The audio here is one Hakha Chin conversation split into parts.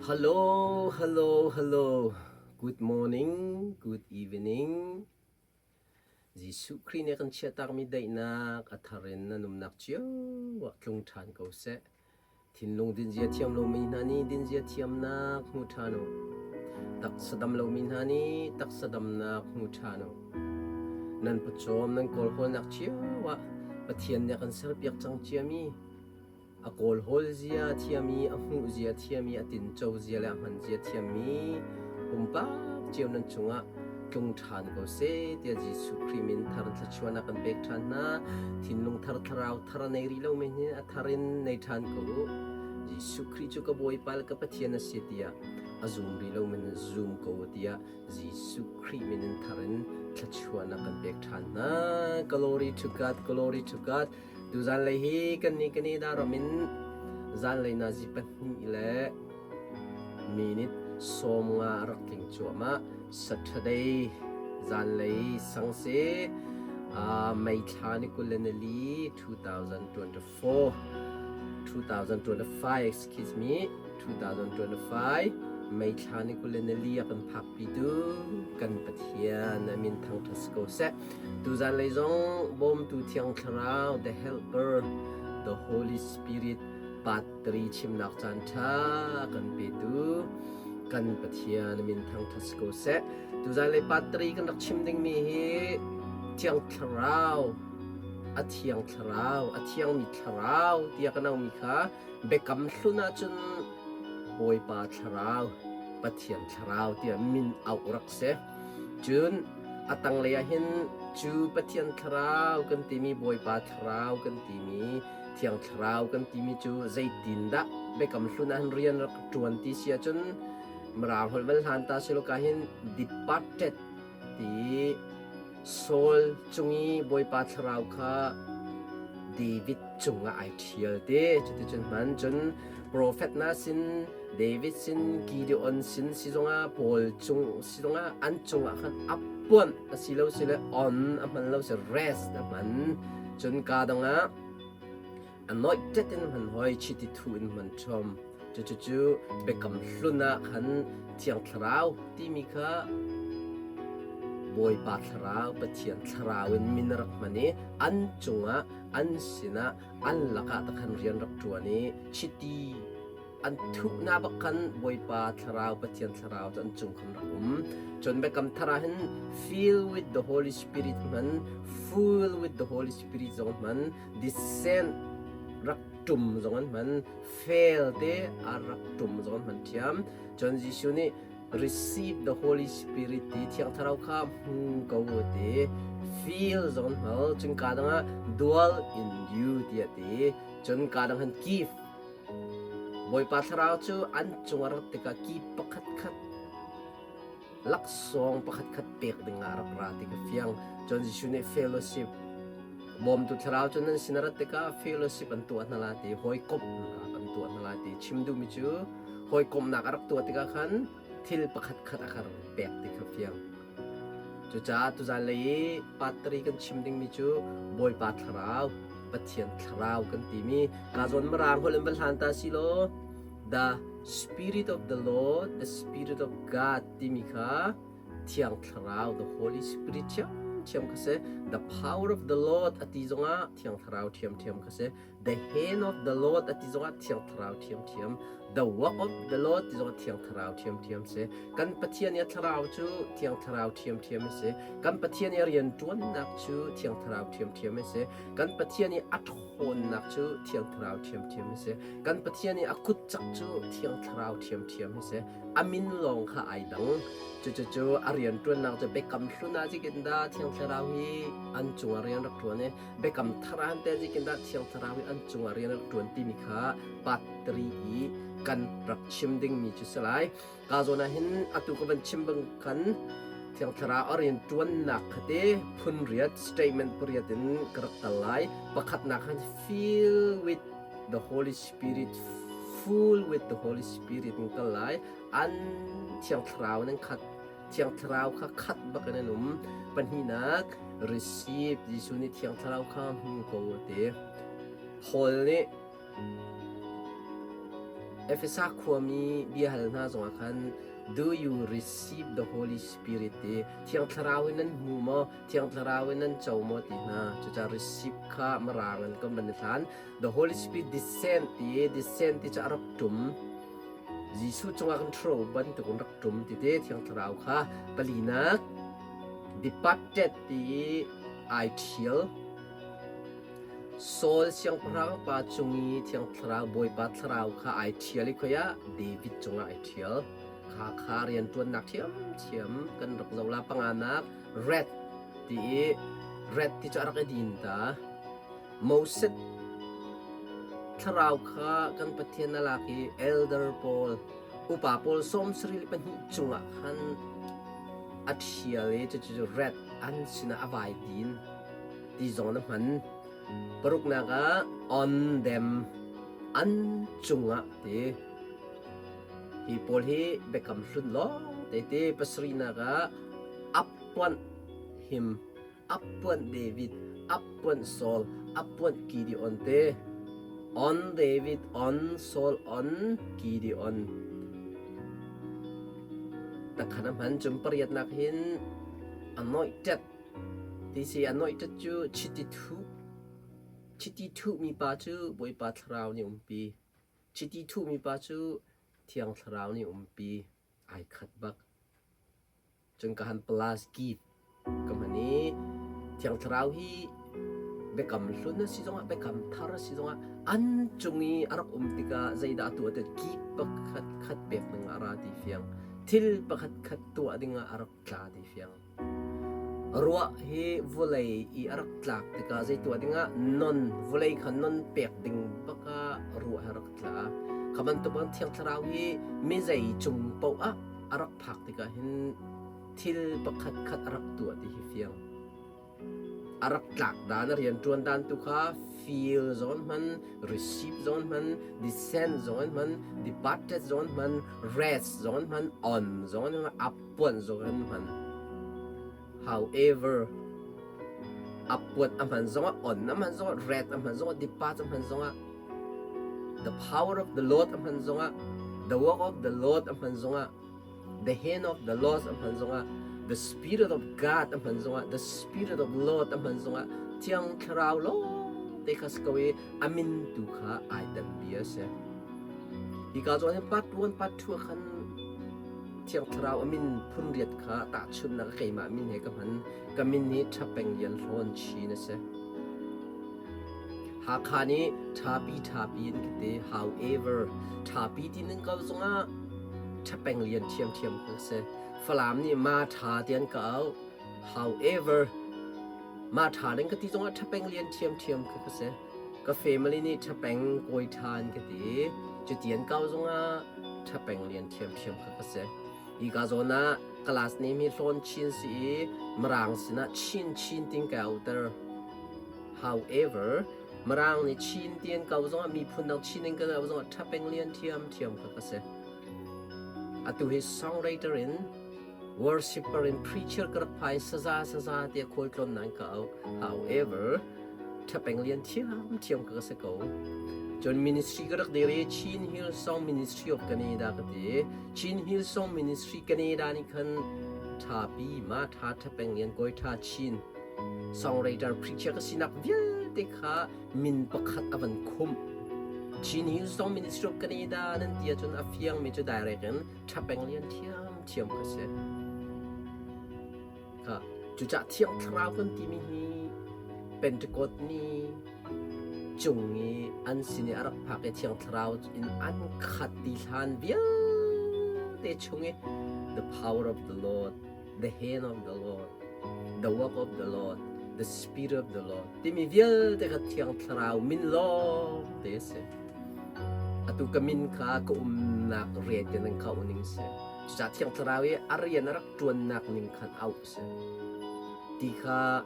Hello, hello, hello. Good morning, good evening. Jesuh Khrih nih a kan chiahtakmi daihnak a thar in nan umnak cio ah tlung ṭhan ko seh. Thinlung dinzia thiam lomi hna nih dinzia thiamnak hmu ṭhan u. Taksa dam lomi hna nih taksa damnak hmu ṭhan u. Nan pawcawm nan kawlhawlnak cio ah Pathian nih a kan serpiak cang ciami a kawlhawl zia thiam i a hmuh zia thiam i a tinco zia le a hman zia thiammi pumpak cio nan cungah tlung ṭhan ko seh tiah Jesuh Khrih min thar thluachuahnak kan pek ṭhan hna. Thinlung thar thlarau thar a nei rih lomi hi a thar in nei ṭhan ko u. Jesuh Khrih cu ka Bawipa le ka Pathian a si tiah a zum rih lomi nih zum ko u tiah Jesuh Khrih min in thar in thluachuahnak kan pek ṭhan hna. Glory to God, glory to God. Tuzanlei hi kannih Canada ram in zanlei nazi pahnih le minute 15 a rak tling cuahmah. Saturday zanlei sang si May thla ni 24 2024 2025 excuse me 2025 May thla ni 24 a kan phakpitu kan Pathian a min thangṭhat si ko seh. Tuzanlei zong Bawmtu Thiang Thlarau, the Helper, the Holy Spirit, Patri chimnak caan ṭha kan petu kan Pathian min thangṭhat si ko seh. Tuzanlei Patri kan rak chim dingmi hi Thiang Thlarau, a Thiang Thlarau, a Thiangmi Thlarau tiah kan aumi kha biakam hlun ahcun Bawipa Thlarau, Pathian Thlarau tiah min auh rak si. Cun a tanglei ah hin cu Pathian Thlarau kan timi Bawipa Thlarau kan timi Thiang Thlarau kan timi cu zeitindah Biakam Hlun ah hin rian rak ṭuan ti si ahcun Mirang holh van hlan ta silo ka hin departed ti Saul cung i Bawipa Thlarau kha David cungah ai ṭhial te cuticun hman cun profet hna sin David sin Gideon sin si zongah Paul cung si zongah an cungah khan a puanh a si lo si le on a hman lo si rest a hman cun ka dangah anointed in hman hoi chiti thu in hman ṭhom cucu biakam hlun ah khan Thiang Thlarau timi kha Bawipa Thlarau Pathian Thlarau in min a rak hman i an cungah an sinah an lakah ta khan rian rak ṭuan i chiti an thuhnak bak khan Bawipa Thlarau Pathian Thlarau cu an cung khan rak um. Cun Biakam Thar ah hin fill with the Holy Spirit hman, full with the Holy Spirit zong hman, descend rak ṭum zong an hman, fail te a rak ṭum zong an hman ṭhiam. Cun Jesuh nih receive the Holy Spirit ti Thiang Thlarau kha hmu ko u ti feel zong an hmal. Cun ka dang ah dwell in you tiah ti. Cun ka dang han give Bawipa Thlarau cu an cung a rat tikah ki pakhatkhat laksawng pakhatkhat pek dingah a rak ra ti ka fiang. Cun Jesuh nih fellowship bawmtu Thlarau cu nan sin a rat tikah fellowship an tuah hna lai ti hawikomhnak an tuah hna lai ti chim duhmi cu hawikomhnak a rak tuah tikah khan thil pakhatkhat a kha rak pek ti kha fiang. Cucaah tuzanlei i patri kan chim dingmi cu Bawipa Thlarau, Pathian Thlarau kan timi ka zawn Mirang holh in va hlan ta si law the Spirit of the Lord, the Spirit of God timi kha Thiang Thlarau, the Holy Spirit ṭhiamṭhiam kha si. The power of the Lord a ti zongah Thiang Thlarau ṭhiamṭhiam kha si. The hand of the Lord a ti zongah Thiang Thlarau ṭhiamṭhiam. The work of the Lord ti zongah Thiang Thlarau ṭhiamṭhiam si. Kan Pathian i a Thlarau cu Thiang Thlarau ṭhiamṭhiam a si. Kan Pathian i a rianṭuannak cu Thiang Thlarau ṭhiamṭhiam a si. Kan Pathian i a ṭhawnnak cu Thiang Thlarau ṭhiamṭhiam a si. Kan Pathian i a kutcak cu Thiang Thlarau ṭhiamṭhiam a si. A min lawng kha ai dang. Cucucu a rianṭuannak cu biakam hlun ah zeitin dah Thiang Thlarau hi an cungah rian rak ṭuan i biakam thar ah teh zeitindah Thiang Thlarau nih an cungah rian a rak ṭuan timi kha part 3 i kan rak chim dingmi cu si lai. Ka zawn ah hin atu ka van chim bang khan Thiang Thlarau a rian ṭuannak kha te phun riat statement pariat in ka rak tal lai. Pakhatnak khan fill with the Holy Spirit full with the Holy Spirit in kal lai. An Thiang Thlarau in an khat Thiang Thlarau kha khat bak in an um. Pahnihnak, receive Jesuh nih Thiang Thlarau kha hmu ko a ti. Paul nih Efesa khuami biahal hna zongah khan Do you receive the Holy Spirit ti Thiang Thlarau in nan hmu maw? Thiang Thlarau in nan co maw ti hna. Cucaah receive kha mirang in kan van i hlan. The Holy Spirit descend ti descend ti cu a rak ṭum. Jesuh cungah kan ṭhuro bantuk in rak ṭum ti te Thiang Thlarau kha palinak departed ti ai ṭhial. Saul siangpahrang pa cung i Thiang Thlarau Bawipa Thlarau kha ai ṭhial i khoi ah David cungah ai ṭhial. Kha kha rianṭuannak ṭhiamṭhiam kan rak zoh la. Panganak red ti i red ti cu a rak i din ta. Moses thlarau kha kan Pathian a lak i elder pawl upa pawl 72 cungah khan a ṭhial i cucu red an sinah a vai din. Ti zong na hman. Paruknak ah on them an cungah ti. Hi pawl hi biakam hlun lawng te ti. Pasarihnak ah appoint him, appoint David, appoint Saul, appoint Gideon te. On David, on Saul, on Gideon. Takhan a hman cun pariatnak hin anointed Tisi a noihṭat cu chiti thuh. Chiti thuhmi pa cu Bawipa Thlarau nih umpi. Chiti thuhmi pa cu Thiang Thlarau nih umpi. Ai khat bak. Cun ka han plus give ka hman i Thiang Thlarau hi biakam hlun a si zongah biakam thar a si zongah an cung i a rak um tikah zeidah a tuah ti kip pakhat khat pek ding ah a ra ti fiang. Thil pakhat khat tuah dingah a rak tla ti fiang. Ruah hi vawlei i a rak tlak tikah zei tuah dingah non vawlei kha non pek ding bak ah ruah hi a rak tla. Kha bantuk bang Thiang Thlarau hi mi zei cung paoh ah a rak phak tikah hin thil pakhat khat a rak tuah ti hi fiang. A rak tlak dan, a rianṭuan dan tu kha feel zong hman, receive zong hman, descend zong hman, departed zong hman, rest zong hman, on zong hman, uppuan zong hman. However, uppuan a hman zongah, on a hman zongah, rest a hman zongah, depart a hman zongah, the power of the Lord a hman zongah, the work of the Lord a hman zongah, the hand of the Lord a hman zongah the spirit of God a hman zongah the spirit of Lord a hman zongah Thiang Thlarau lawng te kha si ko i a min tu kha ai dan bia a si. Hika zawn hin part 1 part 2 khan Thiang Thlarau a min phun riat kha tahchunhnak keimah min he ka hman. Ka min hi Ṭhapeng Lian Hlawn Chin a si. Hakha nih ṭhapi ṭhapi in ka ti. However, ṭhapi ti ning ko zongah ṭhapeng lian ṭhiamṭhiam ka si. Falam nih ma ṭha ti an ka auh. However, ma ṭha ding ka ti zongah ṭhapeng lian ṭhiamṭhiam ka ka si. Ka family nih ṭhapeng kawi ṭha an ka ti. Cuti an kau zongah ṭhapeng lian ṭhiamṭhiam ka ka si. Hika zawn ah class name hi Hlawn Chin si i Mirang sinah Chin Chin tin ka auter. However, Mirang nih Chin ti an kau zongah miphun dang Chin in kan au zongah ṭhapeng lian ṭhiamṭhiam kha ka si. Atu hi songwriter in worshipper in preacher ka rak phai saza saza tiah khualtlawn nan ka au. However, ṭhapeng lian ṭhiamṭhiam ka si ko. Cun ministry ka rak dir i Chin Hill Song Ministry of Canada ka ti. Chin Hill Song Ministry Canada nih khan ṭhapi ma ṭha ṭhapeng lian kawi ṭha Chin songwriter preacher ka sinak vialte kha min pakhat a van khumh. Chin Hill Song Ministry of Canada nan ti ahcun a fiangmi cu direct in ṭhapeng lian ṭhiamṭhiam ka si. Kha cucah Thiang Thlarau kan timi hi Pentecost ni cung i an sin i a rak phak i Thiang Thlarau in an khat ti hlan vialte chung i the power of the Lord, the hand of the Lord, the work of the Lord, the spirit of the Lord timi vialte kha Thiang Thlarau min lawng te a si. Atu ka min kha ka umnak ret in an khauh ning si. Cucaah Thiang Thlarau i a rian a rak ṭuannak ning khan auh a si. Ti kha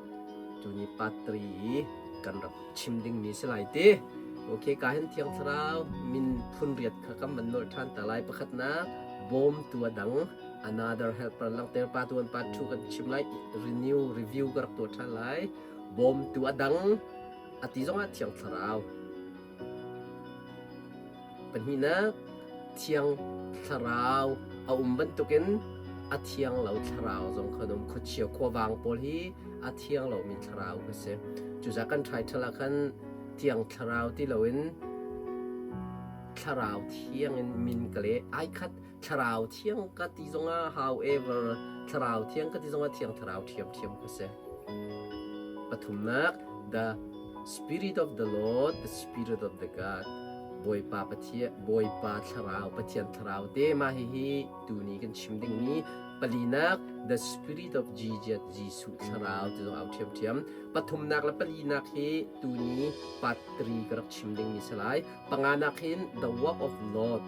tuni patri i kan rak chim dingmi si lai ti. Okay, ka hin Thiang Thlarau min phun riat kha kan van nolh ṭhan ta lai. Pakhatnak, bawmtu a dang, another helper langhter pa tuan pa thu kan chim lai, renew, review ka rak tuah ṭhan lai. Bawmtu a dang, a ti zongah Thiang Thlarau. Pahnihnak, Thiang Thlarau a um bantukin a thiang lo thlarau zong kha an um. Khuachia khuavang pawl hi a thiang lomi thlarau ka si. Cucaah kan title ah khan Thiang Thlarau ti loin Thlarau Thiang in min ka leh. Ai khat Thlarau Thiang ka ti zongah however Thlarau Thiang ka ti zongah Thiang Thlarau ṭhiamṭhiam ka si. Pathumnak The Spirit of the Lord, the Spirit of the God. Bawipa Pathian, Bawipa Thlarau, Pathian Thlarau te mah hihi tuni kan chim dingmi palinak The Spirit of Jesus, Jesuh Thlarau ti zong au ṭhiamṭhiam. Pathumnak le palinak hi tuni part 3 ka rak chim dingmi si lai. Panganak hin The Work of Lord,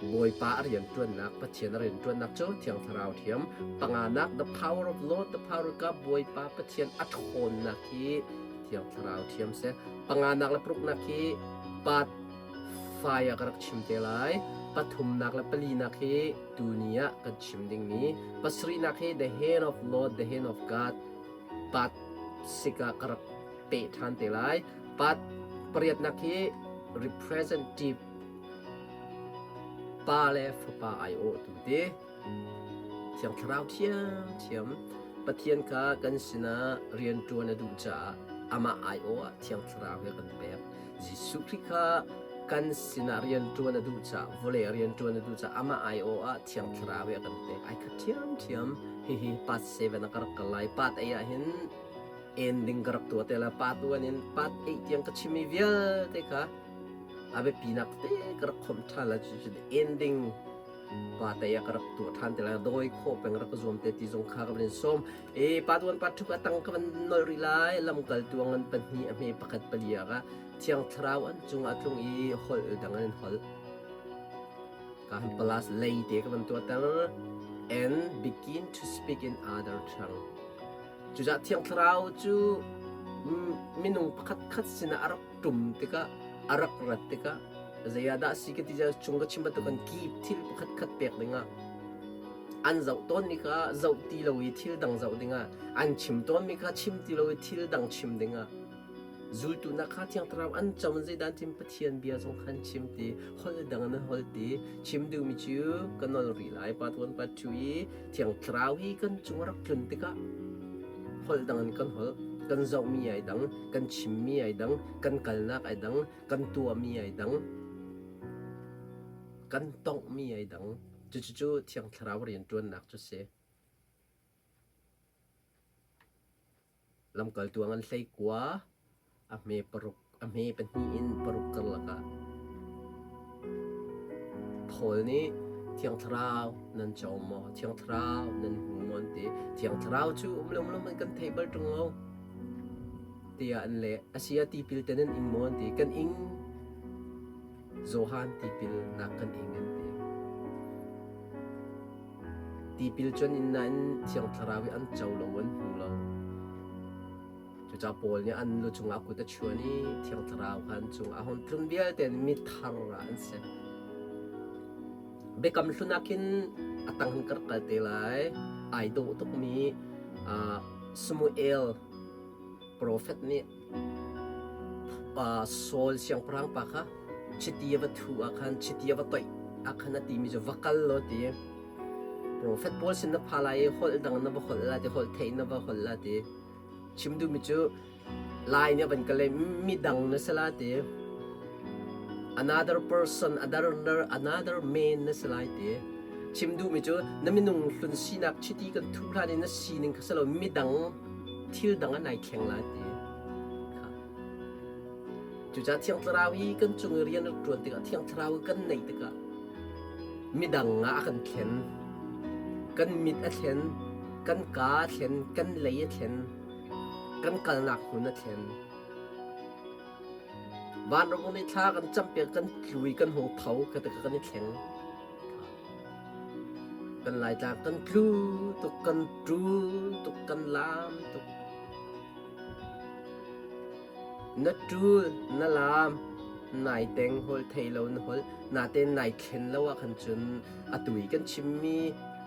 Bawipa a rianṭuannak, Pathian a rianṭuannak cu Thiang Thlarau ṭhiam. Panganak The Power of Lord, The Power of God, Bawipa Pathian a ṭhawnnak hi Thiang Thlarau ṭhiam si. Panganak le paruknak hi part fai ah ka rak chim te lai. Pathumnak le palinak hi tuni ah kan chim dingmi. Pasarihnak hi The Hand of Lord, The Hand of God, part sik ah ka rak peh ṭhan te lai. Part pariatnak hi representative pa le fapa aiawhtu te Thiang Thlarau thiamthiam Pathian kha kan sinah rianṭuan a duh caah amah aiawh ah Thiang Thlarau he kan pek. Jesuh Khrih kha kan sinah rianṭuan a duh caah vawlei ah rianṭuan a duh caah amah aiawh ah Thiang Thlarau he a kan pek. Ai khat ṭhiamṭhiam. Hihi part 7 ah ka rak kal lai. Part 8 ah hin ending ka rak tuah te la. Part 1 in part 8 tiang ka chimmi vialte kha a biapinak te ka rak khomh ṭhan la cucu ending pa te ah ka rak tuah ṭhan te lai dawi khawh peng rak ka zuam te ti zong kha ka van in sawm e pa tuan pa ṭhuk a tang ka van nolh rih lai lamkaltu ngan pahnih a hme pakhat pali ah ka thiang thlarau an cung ah tlung i holh dang an holh ka han plus lei te ka van tuah ter and begin to speak in other tongue Cucaah Thiang Thlarau cu minung pakhat khat sinah a rak ṭum tikah, a rak rat tikah, zei ah dah a si ka ti chung ka chim bantukin ki thil pakhat khat pek dingah an zoh tawnmi kha zoh ti lo i thil dang zoh dingah an chim tawnmi kha chim ti lo i thil dang chim dingah Zultu hna kha Thiang Thlarau an co in zeidah an chim? Pathian bia zong kha an chim ti, holh dang in an holh ti. Chim duhmi cu ka nol rih lai part 1 part 2 i Thiang Thlarau hi kan cung a rak tlun tikah holh dang in kan holh, kan zohmi ai dang, kan chimmi ai dang, kan kalnak ai dang, kan tuahmi ai dang, kan tonghmi ai dang. Cucu Thiang Thlarau rianṭuannak cu si. Lamkaltu a ngan hleikua, a hme paruk, a hme pahnih in paruk karlak ah Paul nih Thiang Thlarau nan co maw? Thiang Thlarau nan hmu maw? An ti. Thiang Thlarau cu um le um lo man kan thei bal ṭung lo tiah an leh. A si ah tipil te nan ing maw? An ti. Kan ing. Johan tipil nak kan ing an ti. Tipil cu an in nain Thiang Thlarau i an co lo, an hmu lo. Cucaah Paul nih an lu cungah kut a chuan i Thiang Thlarau kha an cungah a hung tlun vialte in mithar ah an si. Biakam hlun ah khin a tang hin ka rak kal te lai. Ai dawh tukmi uh, Samuel profet nih Saul siangpahrang pa kha chiti a va thuh ah khan chiti a va toih ah khan a timi cu va kal law ti profet pawl sin na pha lai i holh dang na va holh la ti holh theih na va holh la ti chim duhmi cu lai nih a van ka leh midang na si la ti another person another another man na si lai ti chim duhmi cu na minung hlun sinak chiti kan thuh hlan i na sining kha si lo midang thil dang an ai thleng la ti cucaah Thiang Thlarau hi kan cung i rian rak ṭuan tikah Thiang Thlarau kan neih tikah midang ah a kan thlen kan mit a thlen kan ka a thlen kan lei a thlen kan kalnak hmun a thlen vanram nih thla kan campiak kan tlui kan hung tho ka tikah kan i thleng Kan Laitlang kan tlu tuk, kan ṭul tuk, kan laam tuk. Na ṭul, na laam, nai teng holh thei lo na holh, natein nai thlen lo ah khan cun atu i kan chimmi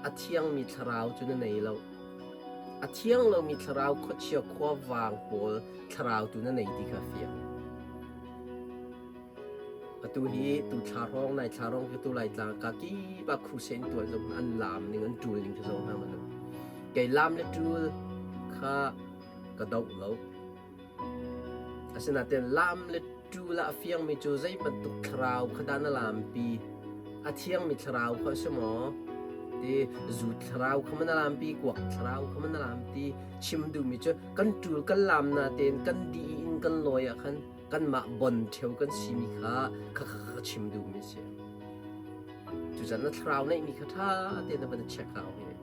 a thiangmi thlarau cu na nei lo. A thiang lomi thlarau khuachia khuavang pawl thlarau tu na nei ti kha a fiang. Atu hi tu thla hrawng nai thla hrawng tu lai tlang ka ki ba crusade tuan zong an lam ning an tul ning zong hna man. Kei lam le tul kha ka doh lo. Asinain lam le tul ah a fiangmi cu zei bantuk thlarau kha dah na lampi? A thiangmi thlarau kha a si maw? Ti zu thlarau kha maw na lampi? Kuak thlarau kha maw na lampi? Chim duhmi cu kan tul kan lam natein kan dih in kan lawi ah khan kanmah bon ṭheo kan simi kha kha kha ka chim duhmi a si. Cucaah na thlarau neihmi kha ṭha tein na van i check hau hi.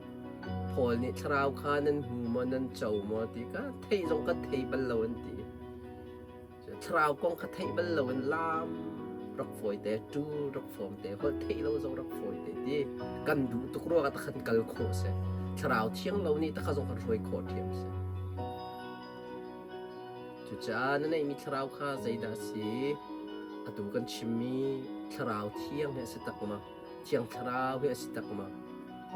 Paul nih thlarau kha nan hmu maw nan co maw ti kha theih zong ka thei bal lo an ti. Thlarau kong kha theih bal lo in lam rak fawi te, ṭul rak fawm te, holh theih lo zong rak fawi te ti kan duh tuk ruangah ta khan kal khawh si. Thlarau thiang lo nih ta kha zong kan hruai khawh ṭhiam si. Cucaah na neihmi thlarau kha zeidah a si? Atu kan chimmi thlarau thiang hi a si tak ma? Thiang Thlarau hi a si tak ma?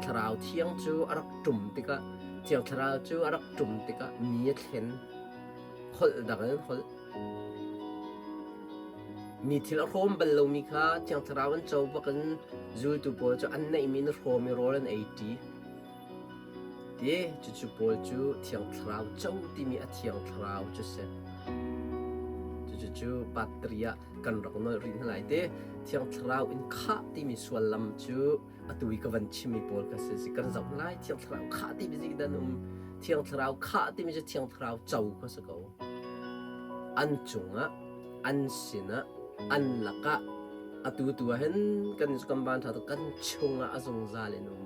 Thlarau Thiang cu a rak ṭum tikah Thiang Thlarau cu a rak ṭum tikah mi a thlen. Holh dang in holh. Mi thil a hrawm bal lomi kha Thiang Thlarau an co bakin zultu pawl cu an neihmi in hrawm i rawl an ei ṭi. Ti cucu pawl cu Thiang Thlarau co timi a Thiang Thlarau cu si. Cucu cu patri ah kan rak nolh rih hna lai te. Thiang Thlarau in khah timi suallam cu atu i ka van chimmi pawl kha si. Kan zoh lai Thiang Thlarau khah timi zik dan um. Thiang Thlarau khah timi cu Thiang Thlarau co kha si ko. An cungah, an sinah, an lakah atu tu ah hin kan kan van ṭha kan chungah a zungzal in um.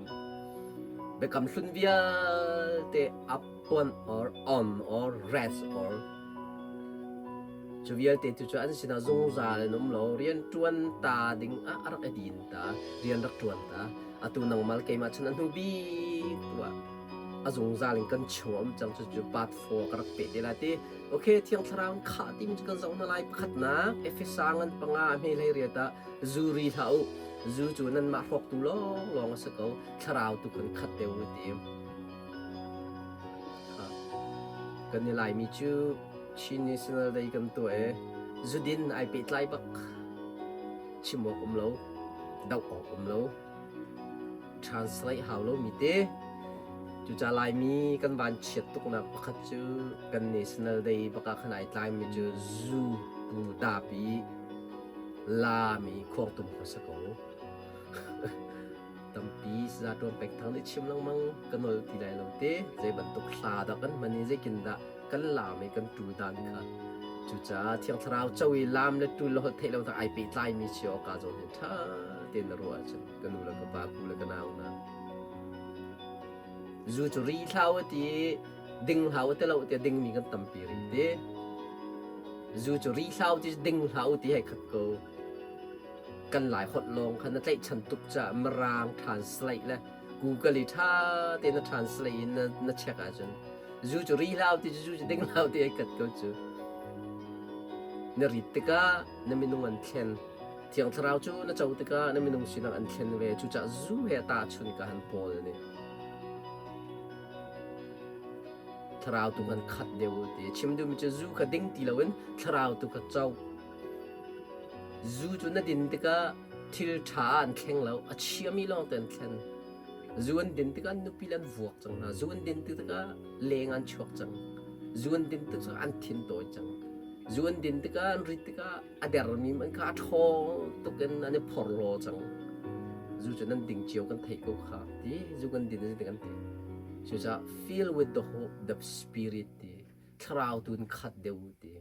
Biakam hlun vialte upon or on or rest or Cu vialte tu cu an sinah zungzal in um lo, rian ṭuan ta ding ah a rak i din ta, rian rak ṭuan ta. Atu nangmal keimah cun a hnu bik tu ah a zungzal in kan chung a um cang cu cu part 4 ka rak peh te lai ti. Okay, Thiang Thlarau in khah timi cu kan zoh hna lai. Pakhatnak, Efesa ngan panga hme hlei riat ah zu ri hlah u. Zu cu nanmah hrawktu lawnglawng a si ko. Thlarau tu kan khat te u ti. Kan i Laimi cu Chin National Day kan tuah i zudin ai pehtlai bak. Chim awk um lo, doh awk um lo, translate hau lomi te. Cucaah Laimi kan van chiat tuknak pakhat cu kan National Day bak ah khan ai tlaimi cu zu pu dapi lami khuangtum kha si ko. Tampi saza ṭuan pek thang nih chim lengmang ka nol ti lai lo te. Zei bantuk hla dah kan hman i zeitin dah kan laam i kan ṭul dan kha. Cucaah Thiang Thlarau co i laam le ṭul le holh theih lo hna ai pehtlaimi si awk kaa zawn hin ṭha tein na ruah ahcun ka nu le ka pa, ku le ka nau hna. Zu cu ri hlah u ti i ding hlah u ti lo tiah dingmi kan tampi rih ti. Zu cu ri hlah u ti ding hlah u ti hei khat ko. Kan Lai holh lawng kha na tlaihchan tuk caah Mirang translate le Google i ṭha tein na translate in na, na check ahcun zu cu ri hlah ti cu zu cu ding hlah ti ai kat ko cu. Na rit tikah na minung an thlen. Thiang Thlarau cu na co tikah na minung sinak an thlen ve. Cucaah zu he a tahchun ka han Paul nih. Thlarau tu kan khat deuh ti. Chim duhmi cu zu kha ding ti loin thlarau tu kha co. Zu cu na din tikah thil ṭha ah an thleng lo, a chiami lawng te an thlen. Zu an din tikah an nupi le an vuak cang hna. Zu an din tikah leng an chuak cang. Zu an din tikah an thin tawi cang. Zu an din tikah an rit tikah a dermi man kha a ṭhawng tuk in an i phorhlaw cang. Zu cu nan ding cio kan theih ko kha ti zu kan din ti kan ti. Cucaah fill with the hope, the spirit ti thlarau tu in khat deuh ti.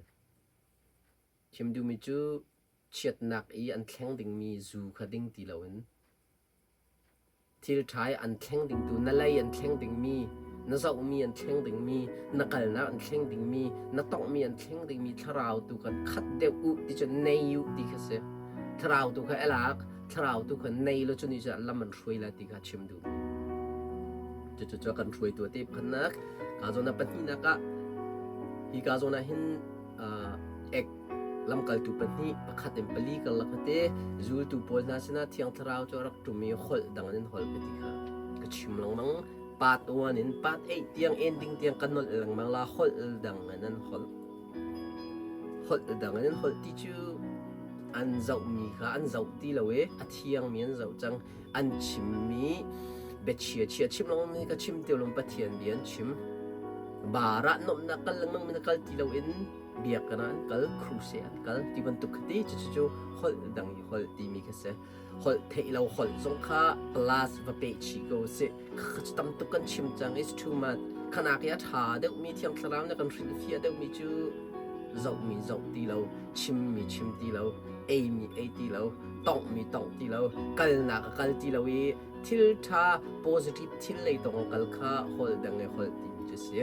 Chim duhmi cu chiatnak i an thleng dingmi zu kha ding ti loin thil ṭha i an thleng dingtu na lei an thleng dingmi, na zohmi an thleng dingmi, na kalnak an thleng dingmi, na tonghmi an thleng dingmi thlarau tu kha khat deuh u ti cu nei u ti kha si. Thlarau tu kha elak, thlarau tu kha nei lo cu nih cun lam an hruai lai ti kha chim duhmi. Cucu cu kan hruaitu a ti phannak. Ka zawn ah pahnihnak ah hi ka zawn ah hin ek lamkaltu pahnih pakhat in pali karlak tete zultu pawl hna sinah Thiang Thlarau cu a rak ṭum i holh dang in holh ka ti kha ka chim lengmang. Part 1 in part 8 tiang ending tiang ka nolh lengmang la holh dang in an holh. Holh dang in an holh ti cu. An zohmi kha an zoh ti lo i a thiangmi an zoh cang. An chimmi biachia chia chim lengmang ka chim ti lo Pathian bia an chim. Bar ah nuamhnak kal lengmang mi na kal ti loin biakinn ah an kal, crusade an kal ti bantuk kha ti cucu holh dang i holh timi kha si. Holh theih lo holh zong kha plus va peh chih ko sih. Kha cu tam tuk kan chim cang is too much. Khanak i a ṭha deuhmi Thiang Thlarau nih kan hrilhfiah deuhmi cu zohmi zoh ti lo, chimmi chim ti lo, eimi ei ti lo, tonghmi tongh ti lo, kalnak a kal ti lo i thil ṭha positive thil lei tong a kal kha holh dang i holh timi cu si.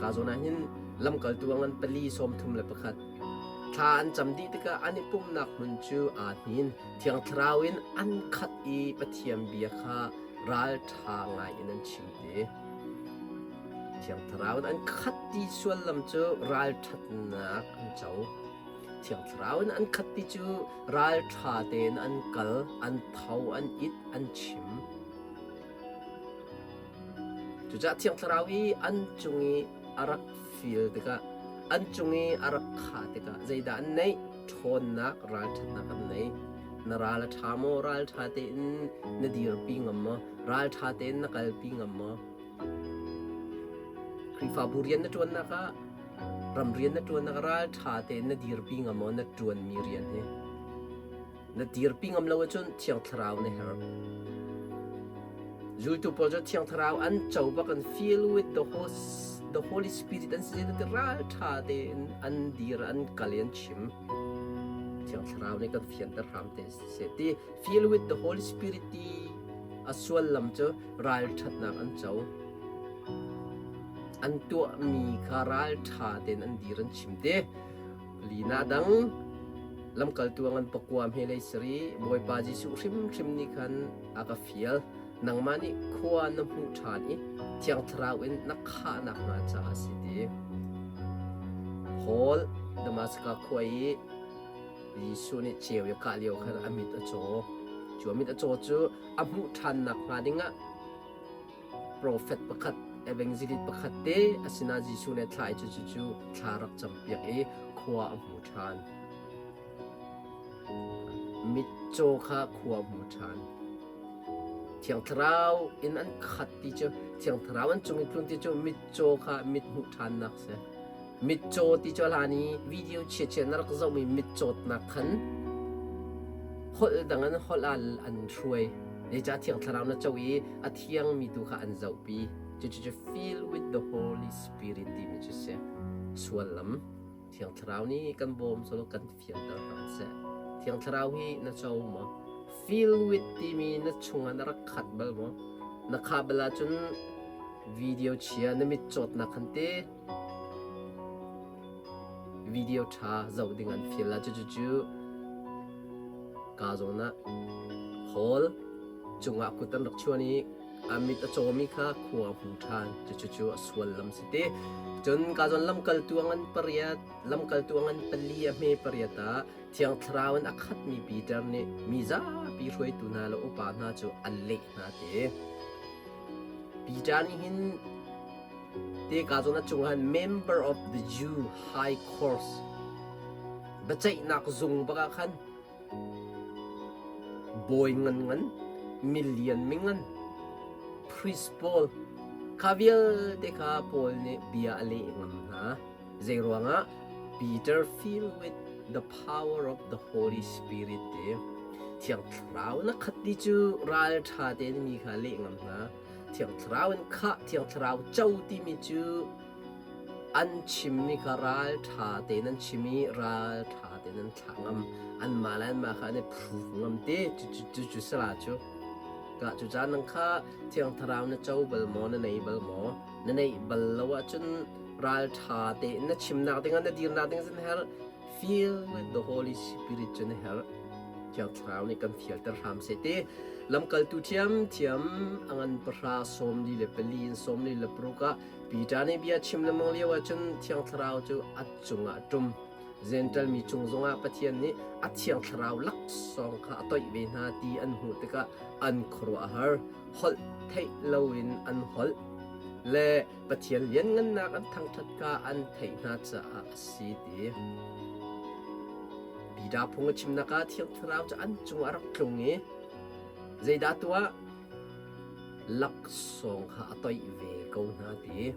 Ka zawn ah hin lamkaltu a ngan pali 31. Thla an cam dih tikah an i pumhnak hmun cu aa hnin. Thiang Thlarau in an khat i Pathian bia kha ralṭha ngai in an chim ti. Thiang Thlarau in an khat ti sullam cu ralṭhatnak an co. Thiang Thlarau in an khat ti cu ralṭha tein an kal, an tho, an it, an chim. Cucaah Thiang Thlarau i an cung i a rak fil tikah, an cung i a rak khah tikah zeidah an neih? Ṭhawnnak, ralṭhatnak an nei. Na ral a ṭha maw? Ralṭha tein na dirpi ngam maw? Ralṭha tein na kalpi ngam maw? Khrihfabu rian na ṭuannak ah, ram rian na ṭuannak ah ralṭha tein na dirpi ngam maw? Na ṭuanmi rian hi. Na dirpi ngam lo ahcun Thiang Thlarau na herh. Zultu pawl cu Thiang Thlarau an co bak an fill with the, host, the Holy Spirit an si ti ralṭha tein an dir an kal i an chim. Thiang Thlarau nih kan fianter hram te seh ti fill with the Holy Spirit ti a suallam cu ralṭhatnak an co. An tuahmi kha ralṭha tein an dir an chim te. Lina dang lamkaltu a ngan pakua hme lei sari Bawipa Jesuh hrimhrim nih khan a ka fial. Nangmah nih khua na hmuh ṭhan i Thiang Thlarau in na khahnak hnga caah a si ti. Paul Damascus khua i Jesuh nih ceu i a kah lio khan a mit a caw. Cu a mit a caw cu a hmuh ṭhannak hnga dingah Profet pakhat, evangelist pakhat te a sinah Jesuh nih a thlah i cucu cu thla rak campiak i khua a hmu ṭhan. Mitcaw kha khua a hmu ṭhan. Thiang Thlarau in an khat ti cu Thiang Thlarau an cung i tlun ti cu mitcaw kha mit hmuh ṭhannak si. Mitcaw ti cu a hlan i video chiachia na rak zohmi mitcawtnak khan holh dang in holh ah an hruai. Zeicah Thiang Thlarau na co i a thiangmi tu kha an zohpi. Cucu cu fill with the Holy Spirit timi cu si. Suallam Thiang Thlarau nih kan bawm solo kan fianter hram seh. Thiang Thlarau hi na co maw? Fill with timi na chungah na rak khat bal maw? Na khah bal ahcun video chia na mit cawtnak khan te Video ṭha zoh ding an fial la cucu ka zawn ah hall cungah kut an rak chuan i a mit a cawmi kha khua hmu ṭhan cucu a sual lam si ti. Cun ka zawn lamkaltu a ngan pariat, lamkaltu a ngan pali a hme pariat ah Thiang Thlarau in a khatmi Peter nih mi zapi hruaitu hna le upa hna cu a leh hna ti. Peter nih hin Te ka zawn a cung ah member of the Jew High Court biaceihnak zung bak ah khan bawi ngan ngan milian mingan priest pawl kha vialte kha Paul nih bia a leh ngam hna. Zei ruangah Peter filled with the power of the Holy Spirit ti Thiang Thlarau na khat ti cu ral ṭha tein mi kha leh ngam hna. Thiang Thlarau in khah Thiang Thlarau co timi cu an chimmi kha ral ṭha tein an chim i ral ṭha tein an thlah ngam. Anmah le anmah kha an i prove ngam te. Cucu sala cu. Ka cu caan nang kha Thiang Thlarau na co bal maw, na nei bal maw? Na neih bal lo ahcun ral ṭha tein na chimnak dingah na dirnak ding zan herh. Fill with the Holy Spirit cu na herh. Thiang Thlarau nih kan fialter hram seh ti. Lamkaltu ṭhiamṭhiam a ngan pahra 44 in 46 ah Peter nih bia chim lengmang lio ahcun Thiang Thlarau cu a cungah a ṭum. Jentail mi cung zongah Pathian nih a Thiang Thlarau laksawng kha a toih ve hna ti an hmuh tikah an khuaruah a har. Holh theih loin an holh. le Pathian lianngannak an thangṭhat kha an theih hna caah a si ti. Peter phung a chimnak ah Thiang Thlarau cu an cungah a rak tlung i zeidah tuah? Laksawng kha a toih ve ko hna ti.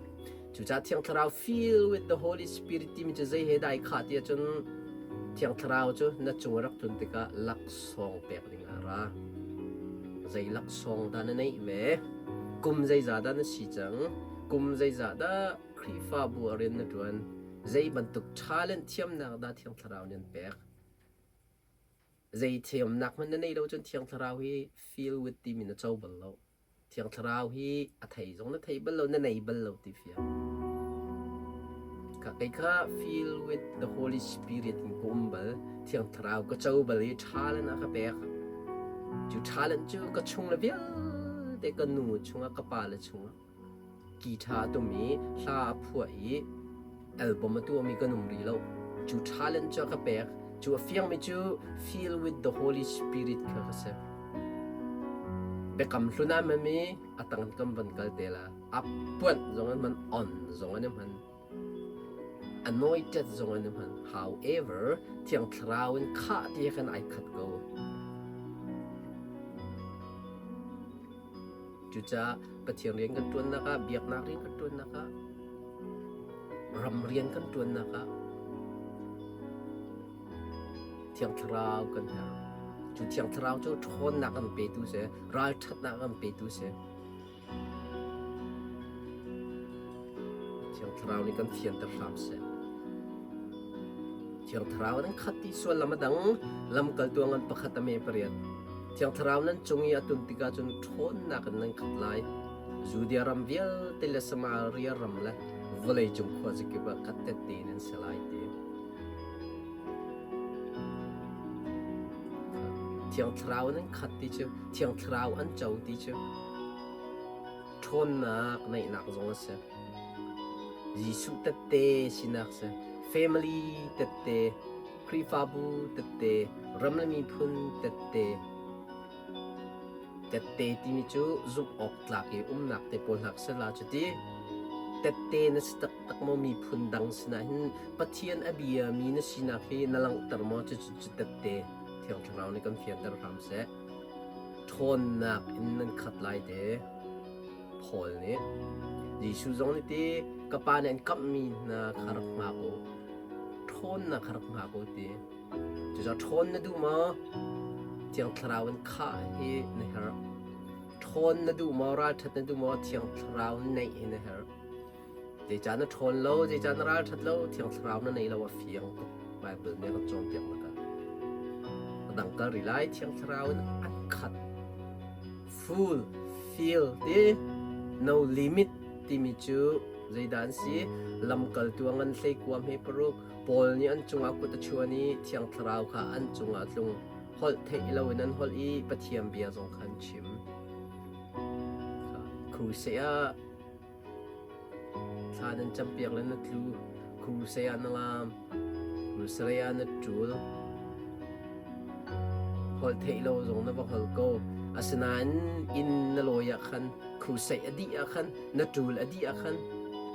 Cucaah Thiang Thlarau fill with the Holy Spirit timi cu zei he dah ai khah ti ahcun Thiang Thlarau cu na cung a rak tlun tikah laksawng pek ding ah a ra. Zei laksawng dah na neih ve? Kum zeizah dah na si cang? Kum zeizah dah Khrihfabu ah rian na ṭuan? Zei bantuk talent thiamnak dah Thiang Thlarau nih an pek? Zei thiamnak hmanh na neih lo cun Thiang Thlarau hi fill with timi na co bal lo. Thiang Thlarau hi a thei zong na thei bal lo, na nei bal lo ti fiang. Ka kei kha fill with the Holy Spirit in ka um bal, Thiang Thlarau ka co bal i talent a ka pek. Cu talent cu ka chung le vialte ka nu chungah ka pa le chungah guitar a tum i hla a phuah i album a tuahmi kan um rih lo. Cu talent cu a ka pek. Cu a fiangmi cu fill with the Holy Spirit kha ka si. Biakam hlun ah mami a tang kan van kal te la. A puanh zong an hman, on zong an hman. Anointed zong an hman. However, Thiang Thlarau in khah ti khan ai khat ko. Cucaah Pathian rian kan ṭuannak ah, biaknak rian kan ṭuannak ah, ram rian kan ṭuannak ah Thiang Thlarau kan herh. Cu Thiang Thlarau cu ṭhawnnak kan petu si, ralṭhatnak kan petu si. Thiang Thlarau nih kan fianter hram seh. Thiang Thlarau nan khat ti suallam a dang lamkaltu a ngan pakhat a me pariat. Thiang Thlarau nan cung i a tun tikah cun ṭhawnnak in nan khat lai. Judea ram vialte le Samaria ram le vawleicung khuazakip ah khat tette nan si lai ti. Thiang Thlarau nan khat ti cu Thiang Thlarau an co ti cu ṭhawnnak neihnak zong a si. Jesuh tette sinak si. Family tette, Khrihfabu tette, ram le miphun tette. Tette timi cu zumh awk tlak i umnak te pawl hna si la cuti. Tette na si taktak maw miphun dang sinah hin Pathian a biami na sinak hi na langhter maw cucu cu tette Thiang Thlarau nih kan fianter hram seh. Ṭhawnnak in nan khat lai te. Paul nih Jesuh zong nih ti ka pa nih an kamhmi hna kha rak hngak u. Ṭhawnnak kha rak hngak u ti. Cucaah ṭhawn na duh maw? Thiang Thlarau in khah hi na herh. Ṭhawn na duh maw? Ralṭhat na duh maw? Thiang Thlarau neih hi na herh. Zeicah na ṭhawn lo? Zeicah na ralṭhat lo? Thiang Thlarau na nei lo a fiang tuk. Bible nih a kan cawnpiak nak ah. A dang kal rih lai. Thiang Thlarau in an khat. Full, fill ti, no limit timi cu zeidah an si? Lamkaltu a ngan hleikua hme paruk. Paul nih an cungah kut a chuan i Thiang Thlarau kha an cungah a tlung. Holh theih loin an holh i Pathian bia zong kha an chim. Crusade ah Thla nan campiak le na tlu, Crusade ah na laam, Crusade ah na ṭul. Holh theih lo zong na va holh ko. Asinain inn na lawi ah khan, crusade a dih ah khan, na ṭul a dih ah khan,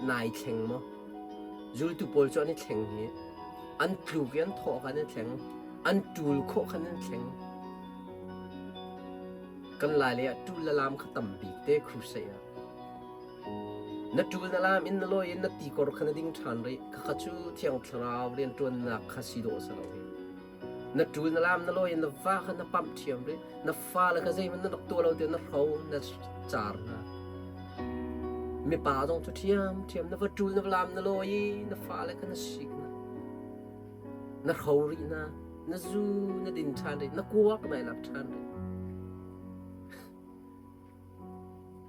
nai thleng maw? Zultu pawl cu an i thleng hi. An tluk i an thawh khan an i thleng. An ṭul khawh khan an thleng. Kan lai lei ah ṭul le laam kha tam bik te crusade ah. Na ṭul na lam in na lawi in na tikor kha na ding ṭhan rih. Khakha cu Thiang Thlarau rianṭuannak kha si dawh a si lo hi. Na ṭul na lam na lawi in na va kha na pamh ṭhiam rih. Na fale kha zeihmanh na rak tuah lo tiah na hro na car hna. Mipa zong cu ṭhiamṭhiam na va ṭul na va lam na lawi i na fale kha na sik hna. Na hro rih hna. Na zu na din ṭhan rih. Na kuak nai lak ṭhan rih.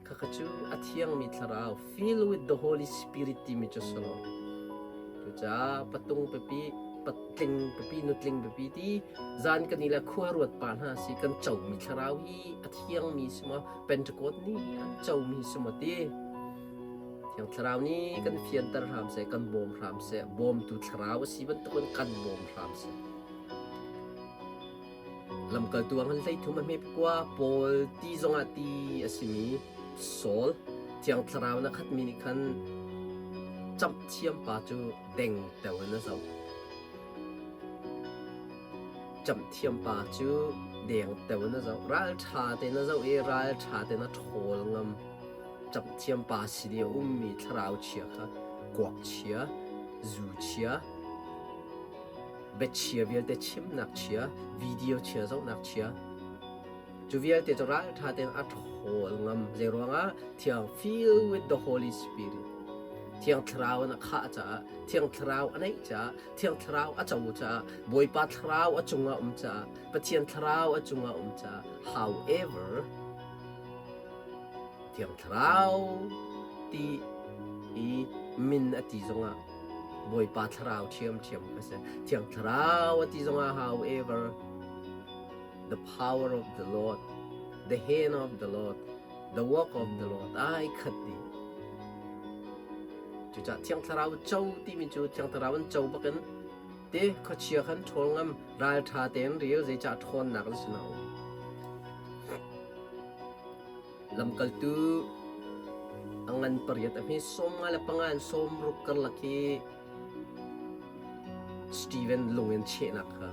Khakha cu a thiangmi thlarau fill with the Holy Spirit timi cu si lo. Cucaah patung pipi, patling pipi, nutling pipi ti zan kan i le khua ruat pa hna si kan comi thlarau hi a thiangmi si maw Pentecost ni an comi si maw ti Thiang thlarau nih kan fianter hram seh, kan bawm hram seh, bawmtu thlarau a si bantukin kan bawm hram seh. Lamkaltu ah ngan 13 a hme pakua Paul ti zongah ti a simi Saul. Thiang Thlarau na khatmi nih khan camh thiam pa cu deng teo in a zoh. Camh thiam pa cu deng teo in a zoh. Ral ṭha tein a zoh i ral ṭha tein a ṭhawl ngam. Camh thiam pa sin i a ummi thlarau chia kha kuak chia, zu chia, biachia vialte chimnak chia, video chia zohnak chia, Cu vialte cu ralṭha tein a ṭhawl ngam. Zeiruangah? Thiang fill with the Holy Spirit. Thiang Thlarau in a khah caah, Thiang Thlarau a neih caah, Thiang Thlarau a co caah, Bawipa Thlarau a cungah um caah, Pathian Thlarau a cungah um caah, however, Thiang Thlarau ti i min a ti zongah Bawipa Thlarau ṭhiamṭhiam kha si. Thiang Thlarau a ti zongah however, the power of the Lord, the hand of the Lord, the work of the Lord ai khat dih. Cucaah Thiang Thlarau co timi cu Thiang Thlarau an co bakin te khuachia khan ṭhawl ngam ralṭha tein ril zeicah ṭhawnnak an si lo. Lamkaltu a ngan pariat a hme 55 in 60 karlak hi Steven lung in chehnak kha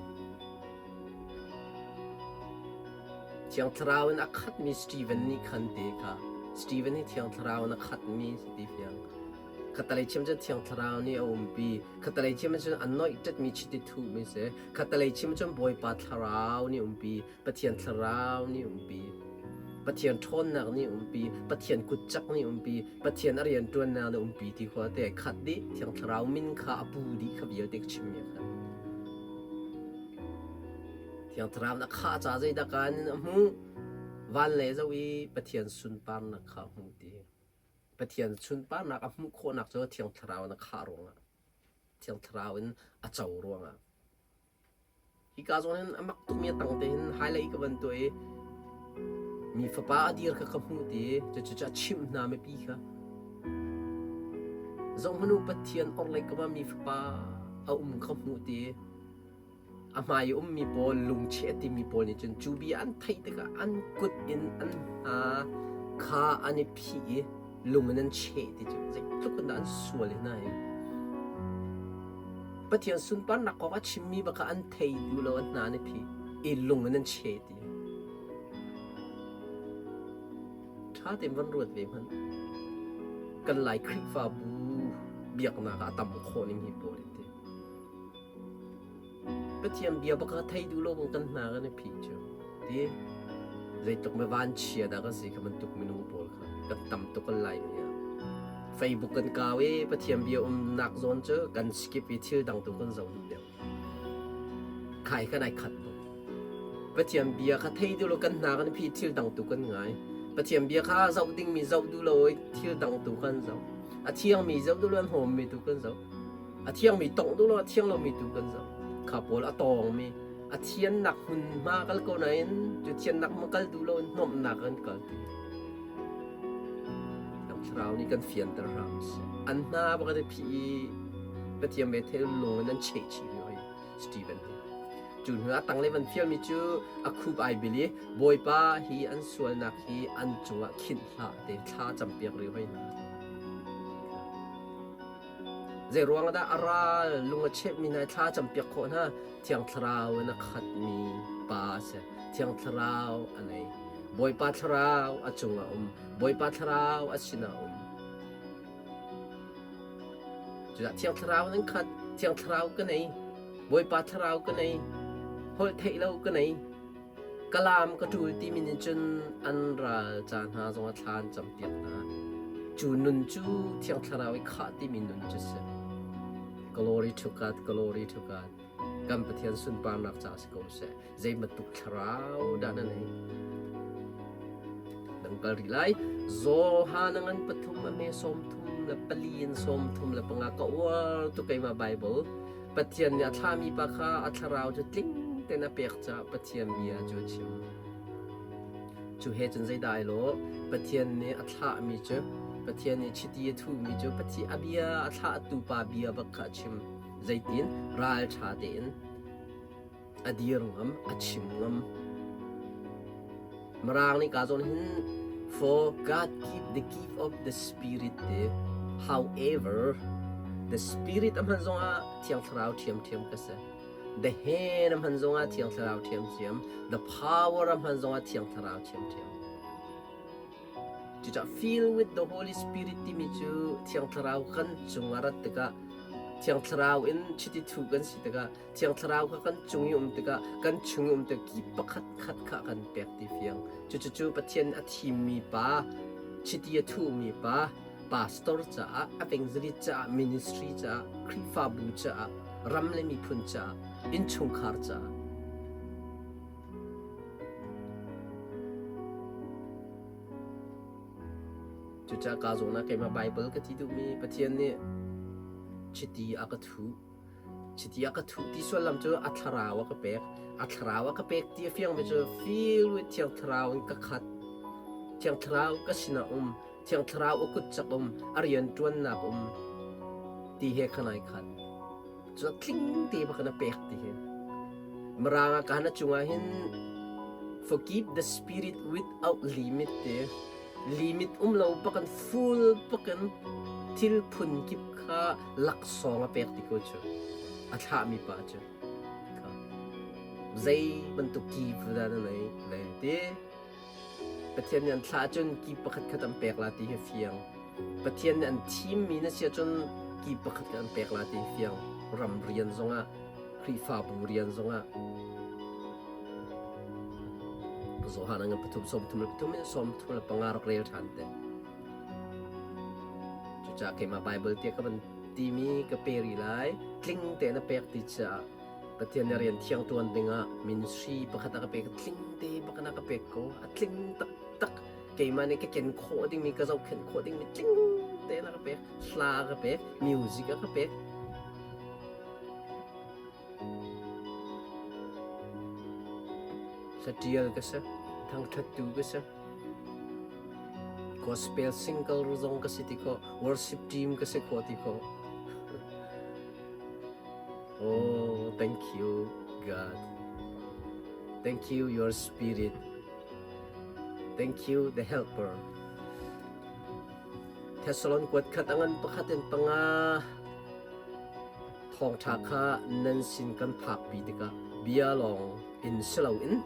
Thiang Thlarau in a khatmi Steven nih khan te kha Steven hi Thiang Thlarau in a khatmi si ti fiang. Khatalei chim cun Thiang Thlarau nih a umpi. Khatalei chim cun a noihṭetmi chiti thuhmi si. Khatalei chim cun Bawipa Thlarau nih umpi. Pathian Thlarau nih umpi. Pathian ṭhawnnak nih umpi. Pathian kutcak nih umpi. Pathian a rianṭuannak nih umpi ti khua te khat dih. Thiang Thlarau min kha a pu dih kha vialte ka chimmi a khan. Thiang Thlarau na khah ca zeidah kaan in a hmuh? Van le zoh i Pathian sunparnak kha a hmuh ti. Pathian sunparnak a hmuh khawhnak cu Thiang Thlarau in a khah ruangah, Thiang Thlarau in a co ruangah. Hika zawn hin a mak tukmi a tang te hin highlight ka van tuah i mi fapa a dir kha ka hmuh ti cucu a chimh hna mipi kha. Zohhmanh u Pathian orhlei kam ah mi fapa a um kha hmuh ti. A hmai i ummi pawl lungcheh a timi pawl nih cun cu bia an theih tikah an kut in an hna kha an i phih i lung in an cheh ti cu zeitluk in dah an sual i hna hi. Pathian sunparnak kong a chimmi bak kha an thei duh lo an hna an i phih i lung in an cheh ti. Ṭha tein van ruat ve hmanh. Kan Lai Khrihfabu biaknak ah a tam khawh ning hi pawl hi ti. Pathian bia bak kha thei duh lo bang kan hna kan i phih cu. Ti zeitluk mi vanchia dah kan si kha bantuk minung pawl kha kan tam tuk kan lai mi ah. Facebook kan kau i Pathian bia umnak zawn cu kan skip i thil dang tu kan zoh duh deuh. Khai kan ai khat tuk. Pathian bia kha thei duh lo kan hna kan i phih thil dang tu kan ngai. Pathian bia kha zoh dingmi zoh duh lo i thil dang tu kan zoh. A thiangmi zoh duh lo an hawmmi tu kan zoh. A thiangmi tongh duh lo a thiang lomi tu kan zoh. Kha pawl a tawngmi a thiannak hmunhma kal ko nain cu thiannak hmun kal duh lo in hnomhnak an kal ti. Thiang Thlarau nih kan fianter hram seh. An hna bak an i phih i Pathian ve thei lung in an cheh chih rih hoi Stephen hi. Cu hnu ah tanglei van fialmi cu a khup ai bil i Bawipa hi an sualnak hi an cungah khinh hlah te thla campiak rih hoi hna. Zeiruang dah a ral lung a chepmi hna thla campiak khawh hna? Thiang Thlarau in a khatmi pa a si. Thiang Thlarau a nei. Bawipa Thlarau a cungah um. Bawipa Thlarau a sinah um. Cudah Thiang Thlarau in an khat. Thiang Thlarau ka nei. Bawipa Thlarau ka nei. Holh theih lo ka nei. Ka laam ka ṭul timi nih cun an ral ca hna zongah thla an campiak hna. Cu nun cu Thiang Thlarau i khah timi nun cu si. Glory to God, glory to God. Kan Pathian sunparnak ca si ko seh. Zei bantuk thlarau dah na neih? Dang kal rih lai. Johan a ngan pathum a hme 34 in 35 ka uar tuk keimah Bible. Pathian nih a thlahmi pa kha a thlarau cu tling tein a pek caah Pathian bia cu a chim. Cu he cun zeidah ai lawh? Pathian nih a thlahmi cu Pathian nih chiti a thuhmi cu Pathian a bia a thlahtu pa bia bak kha a chim. Zeitin? Ralṭha tein a dir ngam, a chim ngam. Mirang nih ka zawn hin For God keep the gift of the Spirit ti. However, the Spirit a hman zongah Thiang Thlarau ṭhiamṭhiam ka si. The hand a hman zongah Thiang Thlarau ṭhiamṭhiam. The power a hman zongah Thiang Thlarau ṭhiamṭhiam. Cucaah fill with the Holy Spirit timi cu Thiang Thlarau kan cung a rat tikah Thiang Thlarau in chiti thu kan si tikah Thiang Thlarau kha kan cung i um tikah kan chung i um tikah ki pakhat khat kha kan pek ti fiang. Cucu Pathian a thimmi pa, chiti a thuhmi pa, pastor caah, evangelist caah, ministry caah, Khrihfabu caah, ram le miphun caah, innchungkhar caah. Cucaah kaa zawn ah keimah Baibal ka ti duhmi Pathian nih chiti a ka thuh. Chiti a ka thuh ti sullam cu a thlarau a ka pek. A thlarau a ka pek ti a fiangmi cu fill with Thiang Thlarau in ka khat. Thiang Thlarau ka sinah um. Thiang Thlarau a kut cak um. A rian ṭuannak um. Ti he khan ai khat. Cu tling te bak in a pek ti hi. Mirang ah kaan a cungah hin forgive the spirit without limit te limit um lo bakin full bakin thil phun kip kha laksawng a pek ti ko cu a thlahmi pa cu zei bantuk ki dah na nei le ti Pathian nih an thlah ahcun ki pakhat khat an pek la ti hi fiang. Pathian nih an thimmi na si ahcun ki pakhat khat an pek la ti hi fiang. Ram rian zongah, Khrihfabu rian zongah. Johan a ngan pathum 33 in 35 rak rel ṭhan te. Cucaah keimah Bible tiah ka van timi ka pe rih lai. Tling tein a pek ti caah Pathian nih rian thiang ṭuan dingah ministry pakhat a ka pek. Tling te bak in a ka pek ko. A tling taktak. Keimah nih ka ken khawh dingmi, ka zohkhenh khawh dingmi tling tein a ka pek. Hla a ka pek, music a ka pek. Hlatial ka si, thangṭhattu ka si. Gospel single zong ka si ti khawh, worship team ka si khawh ti khawh. Oh, thank you, God. Thank you, your spirit. Thank you, the helper. Thessalon kuat khat angan pakhat in panga thawngṭha kha nan sin kan phakpi tikah bia lawng in si loin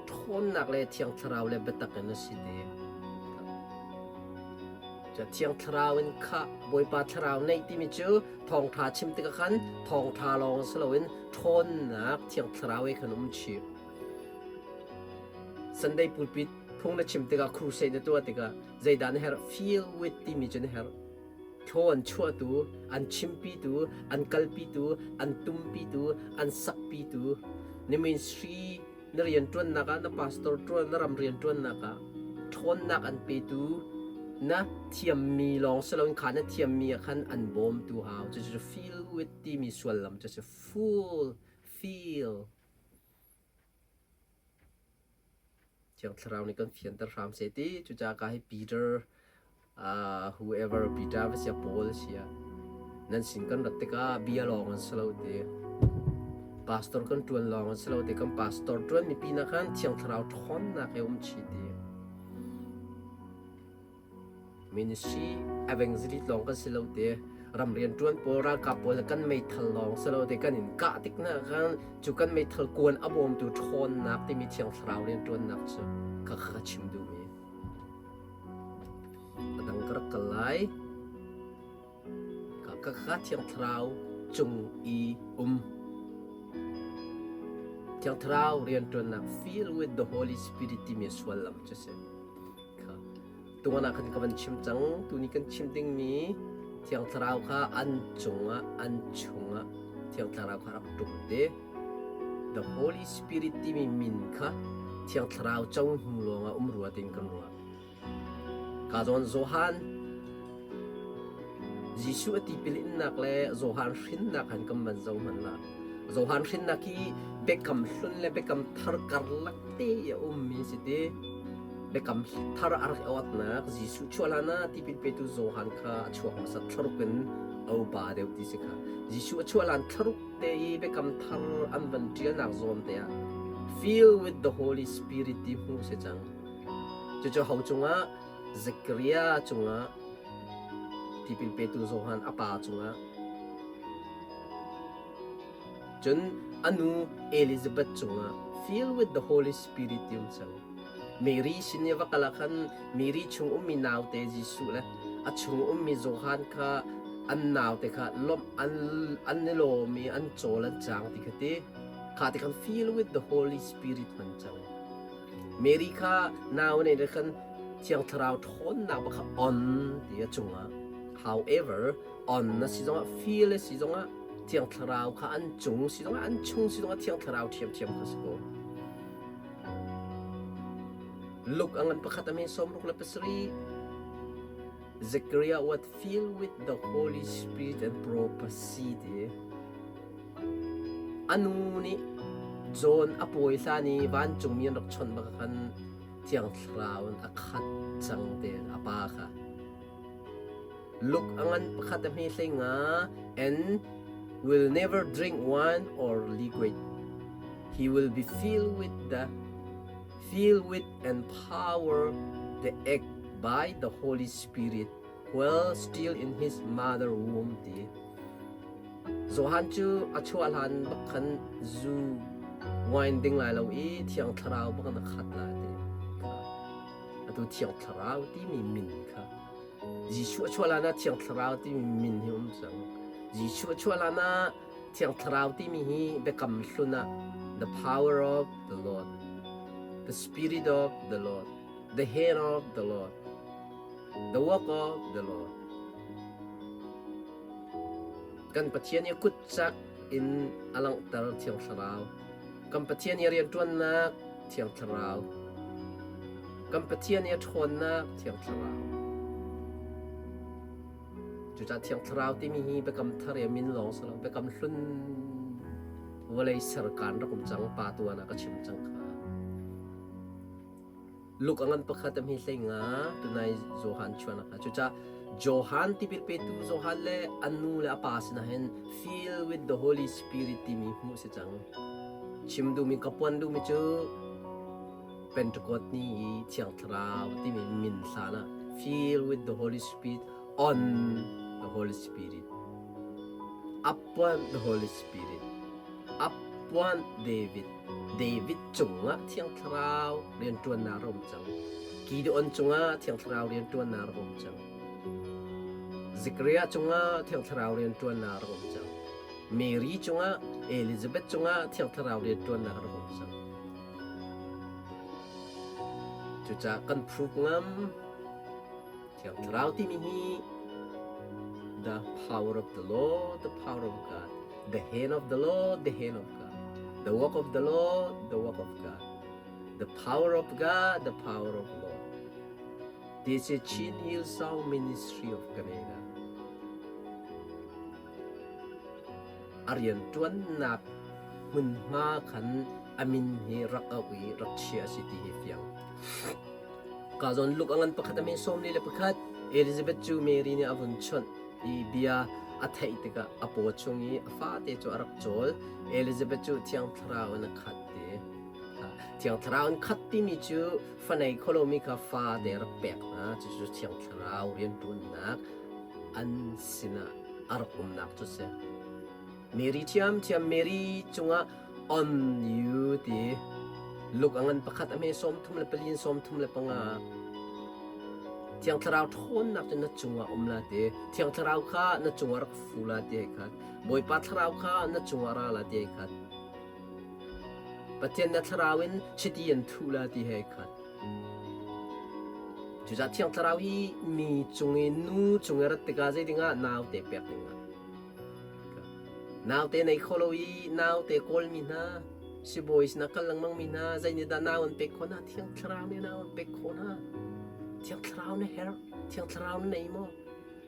ṭhawnnak le thiang thlarau le biatak in a si te. Thiang thlarau in kha Bawipa thlarau neih timi cu thawngṭha chim tikah khan thawngṭha lawng si loin ṭhawnnak thiang thlarau he khan um chih. Sunday pulpit phung na chim tikah crusade na tuah tikah zeidah na herh feel with timi cu na herh. Thaw an chuahtu, an chimpitu, an kalpitu, an tumpitu, an sakpitu, na ministry na rianṭuannak ah na pastor ṭuan na ram rianṭuannak ah ṭhawnnak an petu na thiammi lawng si loin kha na thiammi ah khan an bawmtu hau cucu feel with timi suallam cu si full feel Thiang Thlarau nih kan fianter hram seh ti cucaah ka hi Peter whoever Peter va sia Paul sia nan sin kan rat tikah bia lawng an si lo ti pastor kan ṭuan lawng an si lo ti kan pastor ṭuan mi pinah khan Thiang Thlarau ṭhawnnak he um chih ti Ministry evangelist lawng kan si lo te ram rian ṭuan pawl ralkap pawl kan meithal lawng si lo te kan in kah tik na khan cu kan meithal kuan a bawmtu ṭhawnnak timi thiang thlarau rian ṭuannak cu ka ka chim duhmi a dang ka rak kal lai ka ka thiang thlarau cung i um thiang thlarau rian ṭuannak fill with the Holy Spirit timi suallam cu si Kha tuan ah khan ka van chim cang. Tuni kan chim dingmi Thiang Thlarau kha an cungah, an chungah Thiang Thlarau kha rak ṭum te. The Holy Spirit timi min kha Thiang Thlarau co hnu lawngah um rua tiin kan ruah. Ka zawn Johan Jesuh a tipil innak le Johan hrinnak han kan van zoh hmanh la. Johan hrinnak hi biakam hlun le biakam thar karlak te i a ummi si ti. Biakam thar a rak i awtnak Jesuh chuah hlan ah tipil petu Johan kha a chuak hmasa thlaruk in a upa deuh ti si kha. Jesuh a chuah hlan thlaruk te i biakam thar an van ṭialnak zawn te ah fill with the Holy Spirit ti hmuh si cang. Cucu ho cungah? Zechariah cungah tipil petu Johan a pa cungah cun a nu Elizabeth cungah fill with the Holy Spirit ti um cang. Mary sin i va kal ah khan Mary chung ummi naute Jesuh le a chung ummi Johan kha an naute kha lawmh an an i lawm i an cawl an cang ti kha ti. Kha ti khan fill with the Holy Spirit hman cang. Mary kha nau nei le khan Thiang Thlarau ṭhawnnak bak kha on ti a cungah. However, on na si zongah feel a si zongah Thiang Thlarau kha an cung si zongah an chung si zongah Thiang Thlarau ṭhiamṭhiam kha si ko. Luke a ngan pakhat a men 67 Zechariah was filled with the Holy Spirit and prophesied. A nu nih John a pawi hlan i vancungmi an rak chawnh bak khan Thiang Thlarau in a khat cang te a pa kha. Luke a ngan pakhat a hme hlei nga and will never drink wine or liquid. He will be filled with the filled with and power the egg by the Holy Spirit while still in his mother womb ti. Johan cu a chuah hlan bak khan zu wine ding lai lo i Thiang Thlarau bak in a khat lai ti. Atu Thiang Thlarau timi min kha Jesuh a chuah hlan ah Thiang Thlarau timi min hi um cang. Jesuh a chuah hlan ah Thiang Thlarau timi hi biakam hlun ah the power of the Lord, the spirit of the Lord, the hand of the Lord, the work of the Lord. Kan Pathian i kutcak in a langhter Thiang Thlarau. Kan Pathian i rianṭuannak Thiang Thlarau. Kan Pathian i a ṭhawnnak Thiang Thlarau. Cucaah Thiang Thlarau timi hi biakam thar i a min lawng si lo, biakam hlun vawlei serkaan rak um cang pa tuan ah ka chim cang kha. Luke a ngan pakhat a hme hlei nga tunai Johan chuan kha. Cucaah Johan tipil petu Johan le a nu le a pa sinah hin fill with the Holy Spirit timi hmuh si cang. Chim duhmi ka puan duhmi cu Pentecost ni i Thiang Thlarau timi min hlan ah fill with the Holy Spirit on the Holy Spirit upon the Holy Spirit upon David David cungah Thiang Thlarau rianṭuannak a um cang. Gideon cungah Thiang Thlarau rianṭuannak a um cang. Zechariah cungah Thiang Thlarau rianṭuannak a um cang. Mary cungah Elizabeth cungah Thiang Thlarau rianṭuannak a um cang. Cucaah kan proof ngam Thiang Thlarau timi hi the power of the Lord, the power of God, the hand of the Lord, the hand of God, the work of the Lord, the work of God, the power of God, the power of Lord. This is Chin Hill Song Ministry of Canada. A rianṭuannak hmunhma khan a min hi rak auh i rak chia a si ti hi fiang. Ka zawn luk a ngan pakhat a min 41 Elizabeth cu Mary nih a vun chawnh i bia a theih tikah a paw chung i a fate cu a rak cawl. Elizabeth cu Thiang Thlarau in a khat ti. Thiang Thlarau in khat timi cu fa nei kho lomi kha fa te rak pek hna. Cucu Thiang Thlarau rianṭuannak an sinah a rak umnak cu si. Mary ṭhiamṭhiam Mary cungah on you ti luk a ngan pakhat a hme 34 in 35. Thiang Thlarau ṭhawnnak cu na cungah um la ti. Thiang Thlarau kha na cungah rak fu la ti ai khat. Bawipa Thlarau kha na cungah ra la ti ai khat. Pathian na Thlarau in chiti an thuh la ti he ai khat. Cucaah Thiang Thlarau hi mi cung i nu cung i rat tikah zei dingah naute pek dingah. Naute nei kho lo i naute kawlmi hna, sibawi sinah kal lengmang mi hna, zei nih dah nau an pek khawh hna? Thiang Thlarau nih nau an pek khawh hna. Thiang Thlarau na herh. Thiang Thlarau na nei maw?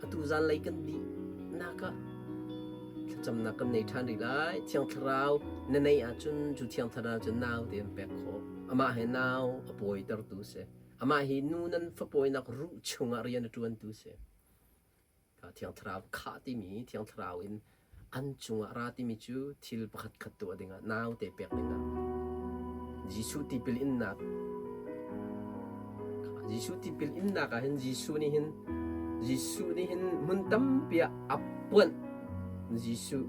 Atu zanlei kan dih nak ah thlacamnak kan nei ṭhan rih lai. Thiang Thlarau na neih ahcun cu Thiang Thlarau cu naute an pek khawh. Amah he nau a pawitertu a si. Amah hi nu nan fapawinak ruh chungah rian a ṭuantu a si. Thiang Thlarau khah timi Thiang Thlarau in an cungah ra timi cu thil pakhat khat tuah dingah naute pek dingah Jesuh tipil innak. Jesuh tipil innak ah hin Jesuh nih hin Jesuh nih hin hmun tampi ah a puanh Jesuh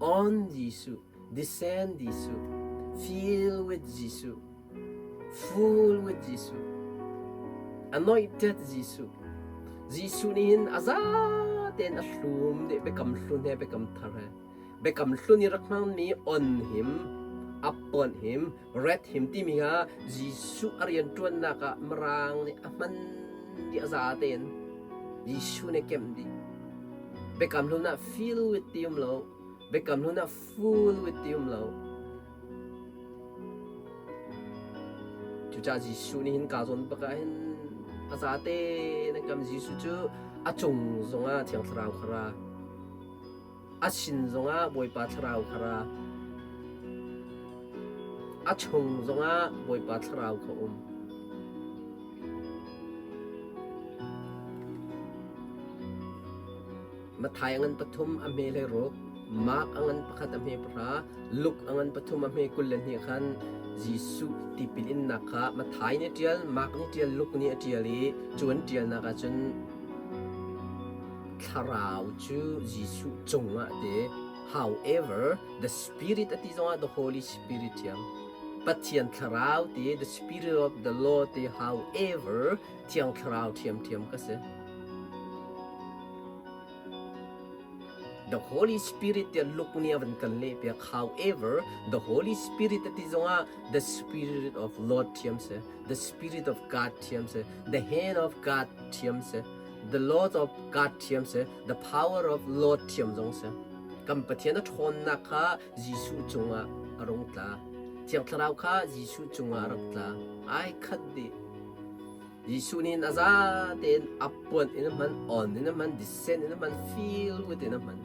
on Jesuh descend Jesuh fill with Jesuh full with Jesuh anointed Jesuh Jesuh nih hin a za tein a hlum dih biakam hlun he biakam thar he biakam hlun i rak hmangmi on him appoint him ret him timi kha Jesuh a rianṭuannak ah Mirang nih a hman dih a za tein Jesuh nih kemh dih. Biakam hlun ah fill with ti um lo, biakam hlun ah full with ti um lo. Cucaah Jesuh nih hin kaa zawn bak ah hin a za tein a kam Jesuh cu a cung zongah Thiang Thlarau kha ra. A sin zongah Bawipa Thlarau kha ra. A chung zongah Bawipa Thlarau kha um. Matthai a ngan pathum a hme hlei ruk, Mark a ngan pakhat a hme pahra, Luke a ngan pathum a hme 22 khan Jesuh tipil innak kha Matthai nih a ṭial, Mark nih a ṭial, Luke nih a ṭial i cu an ṭialnak ah cun Thlarau cu Jesuh cungah te however the Spirit a ti zongah the Holy Spirit thiam Pathian Thlarau ti the Spirit of the Lord ti however Thiang Thlarau ṭhiamṭhiam ka si. The Holy Spirit tiah Luke nih a van kan leh piak. However, the Holy Spirit a ti zongah the Spirit of Lord ṭhiam si, the Spirit of God ṭhiam si, the hand of God ṭhiam si. The Lord of God ṭhiam si, the power of Lord ṭhiam zong si. Kan Pathian a ṭhawnnak kha Jesuh cungah a rung tla. Thiang Thlarau kha Jesuh cungah a rak tla. Ai khat dih. Jesuh nih a za tein upon in a hman, on in a hman, descend in a hman, feel with in a hman.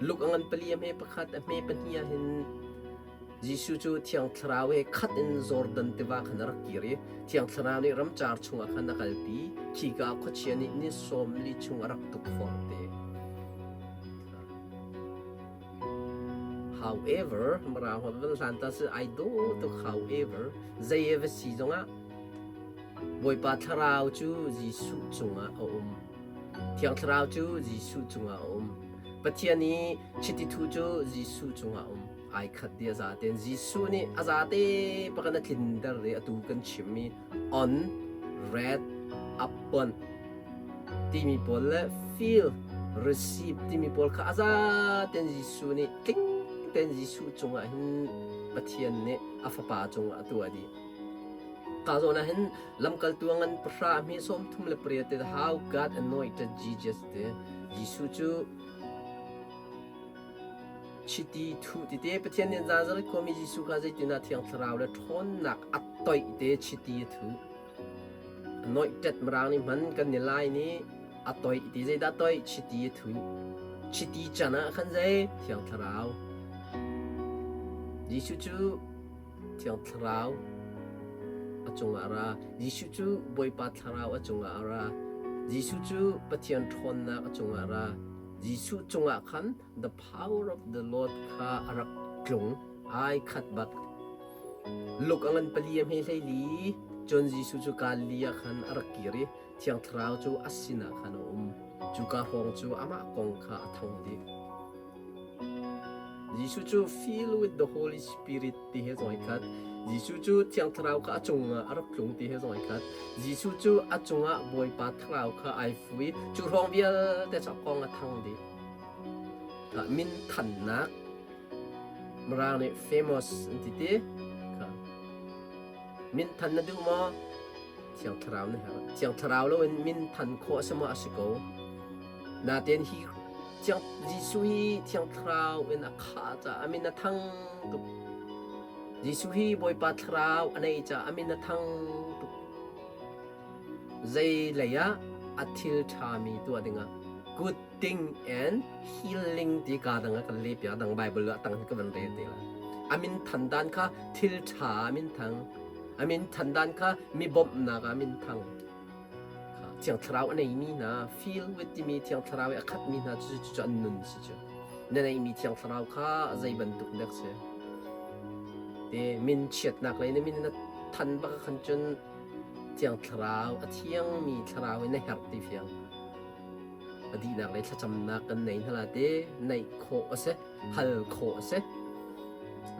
Luk a ngan pali a hme pakhat, a hme pahnih ah hin Jesuh cu Thiang Thlarau he khat in Jordan tiva khan a rak kir i Thiang Thlarau nih ramcar chungah khan a kalpi. Khika ah khuachia nih ni sawm li chung a rak tukforh te. However, Mirang holh van hlan ta si ai dawh tuk however, zei e va si zongah Bawipa Thlarau cu Jesuh cungah a um. Thiang Thlarau cu Jesuh cungah a um. Pathian i chiti thu cu Jesuh cungah a um. Ai khat dih a zaten. Jesuh nih a zate pakan a tlinter i atu kan chimmi on, red, upon timi pawl le feel, receive timi pawl kha a zaten Jesuh nih tling tein Jesuh cungah hin Pathian nih a fapa cungah a tuah dih. Ka zawn ah hin lamkaltu a ngan pahra a hme 38 te how God anointed Jesus te Jesuh cu chiti thuh ti te Pathian nih Nazareth khuami Jesuh kha zeitinah Thiang Thlarau le ṭhawnnak a toih te chiti a thuh. Anointed mirang nih hman kan ni lai nih a toih ti zeidah toih chiti a thuh. Chiti can ah khan zei Thiang Thlarau. Jesuh cu Thiang Thlarau a cungah a ra. Jesuh cu Bawipa Thlarau a cungah a ra. Jesuh cu Pathian ṭhawnnak a cungah a ra. Jesuh cungah khan the power of the Lord kha a rak tlung. Ai khat bak. Luk a ngan pali a hme hleili. Cun Jesuh cu Galilee ah khan a rak kir i Thiang Thlarau cu a sinah khan a um. Cuka hrawng cu amah kong kha a thang dih. Jesuh cu fill with the Holy Spirit ti he zong ai khat. Jesuh cu Thiang Thlarau kha a cungah a rak tlung ti he zong ai khat. Jesuh cu a cungah Bawipa Thlarau kha ai fu i cu hrawng vialte cu a kong a thang dih. Min thannak Mirang nih famous an ti ti. Min than na duh maw? Thiang Thlarau na herh. Thiang Thlarau loin min than khawh a si maw? A si ko. Natein hi Thiang Jesuh hi Thiang Thlarau in a khah caah a min a thang tuk. Jesuh hi Bawipa Thlarau a nei caah a min a thang tuk. Zei lei ah a thil ṭhami tuah dingah good thing and healing ti ka dang ah kan le piak dang Bible ah tang hi ka van rel te la. A min than dan kha thil ṭha a min thang. A min than dan kha mi bawmhnak ah min thang. Thiang Thlarau a neimi hna fill with timi Thiang Thlarau i a khatmi hna cu cu an nun si cu. Na neimi Thiang Thlarau kha zei bantuk dek si. Te min chiatnak lei na min na than bak khan cun Thiang Thlarau, a thiangmi Thlarau in na herh ti fiang. A dihnak le thlacamnak kan nei hna la te, neih khawh a si, hal khawh a si.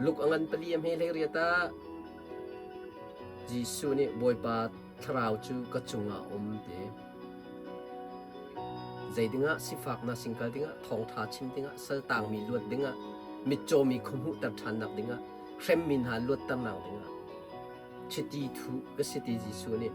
Luk a ngan pali a hme hlei riat ah Jesuh nih Bawipa Thlarau cu ka cungah a um ti. Zei dingah sifaknak singkal dingah, thawngṭha chim dingah, saltangmi luat dingah, mitcawmi khuahmuhter ṭhannak dingah, hremmi hna luatternak dingah chiti thuh ka si ti Jesuh nih.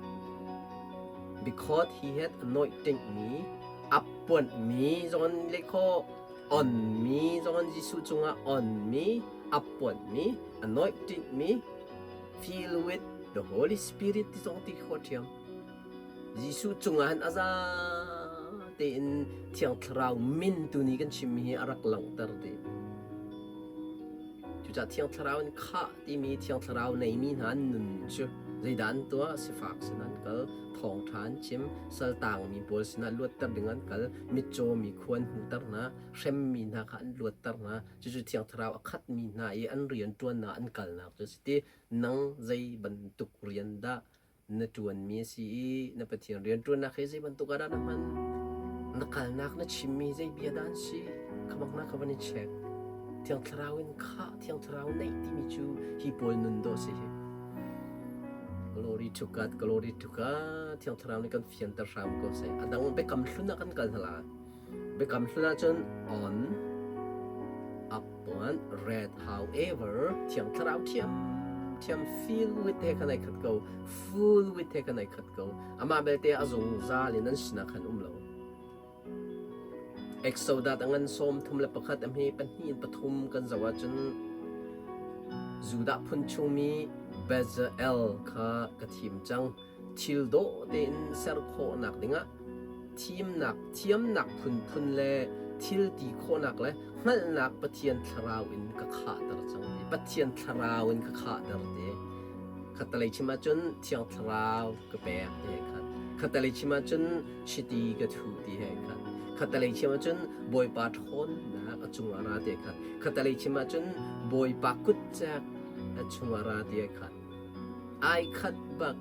Because he had anointing mi, appuanh mi zong an leh khawh, on mi zong an Jesuh cungah on mi, appuanh mi, anointing mi, fill with the Holy Spirit ti zong ti khawh ṭhiam. Jesuh cungah hin a za tein Thiang Thlarau min tu nih kan chimmi hi a rak langhter ti. Cucaah Thiang Thlarau in khah timi Thiang Thlarau neimi hna an nun cu zeidah an tuah? Sifak sin an kal, thawngṭha an chim, saltangmi pawl sinah luatter ding an kal, mitcaw mi khua an hmuhter hna, hremmi hna kha an luatter hna. Cucu Thiang Thlarau a khatmi hna i an rianṭuannak an kalnak cu a si ti. Nang zei bantuk rian dah na ṭuanmi a si i na Pathian rianṭuannak hi zei bantuk ah dah na hman? Na kalnak na chimmi zei bia dah an si? Kha bak na ka van i check. Thiang Thlarau in khah, Thiang Thlarau neih timi cu hi pawl nun dawh si hi. Glory to God, glory to God. Thiang Thlarau nih kan fianter hram ko seh. A dang biakam hlun ah kan kal hna lai. Biakam hlun ahcun on, upon, read, however, Thiang Thlarau thiam thiam fill with he khan ai khat ko, full with he khan ai khat ko. Amah belte a zungzal in an sinah khan um lo. Exodus a ngan 31 a hme pahnih in pathum kan zoh ahcun Judah phun chungmi Bezalel kha ka thim cang. Thil dawh tein ser khawhnak dingah thimnak thiamnak phunphun le thil ti khawhnak le hngalhnak Pathian thlarau in ka khahter cang ti. Pathian thlarau in ka khahter ti. Khattalei chim ahcun Thiang Thlarau ka pek ti he khat. Khattalei chim ahcun chiti ka thuh ti he khat. Khattalei chim ahcun Bawipa ṭhawnnak a cungah ra ti he khat. Khattalei chim ahcun Bawipa kutcek a chungah ra ti he khat. Ai khat bak.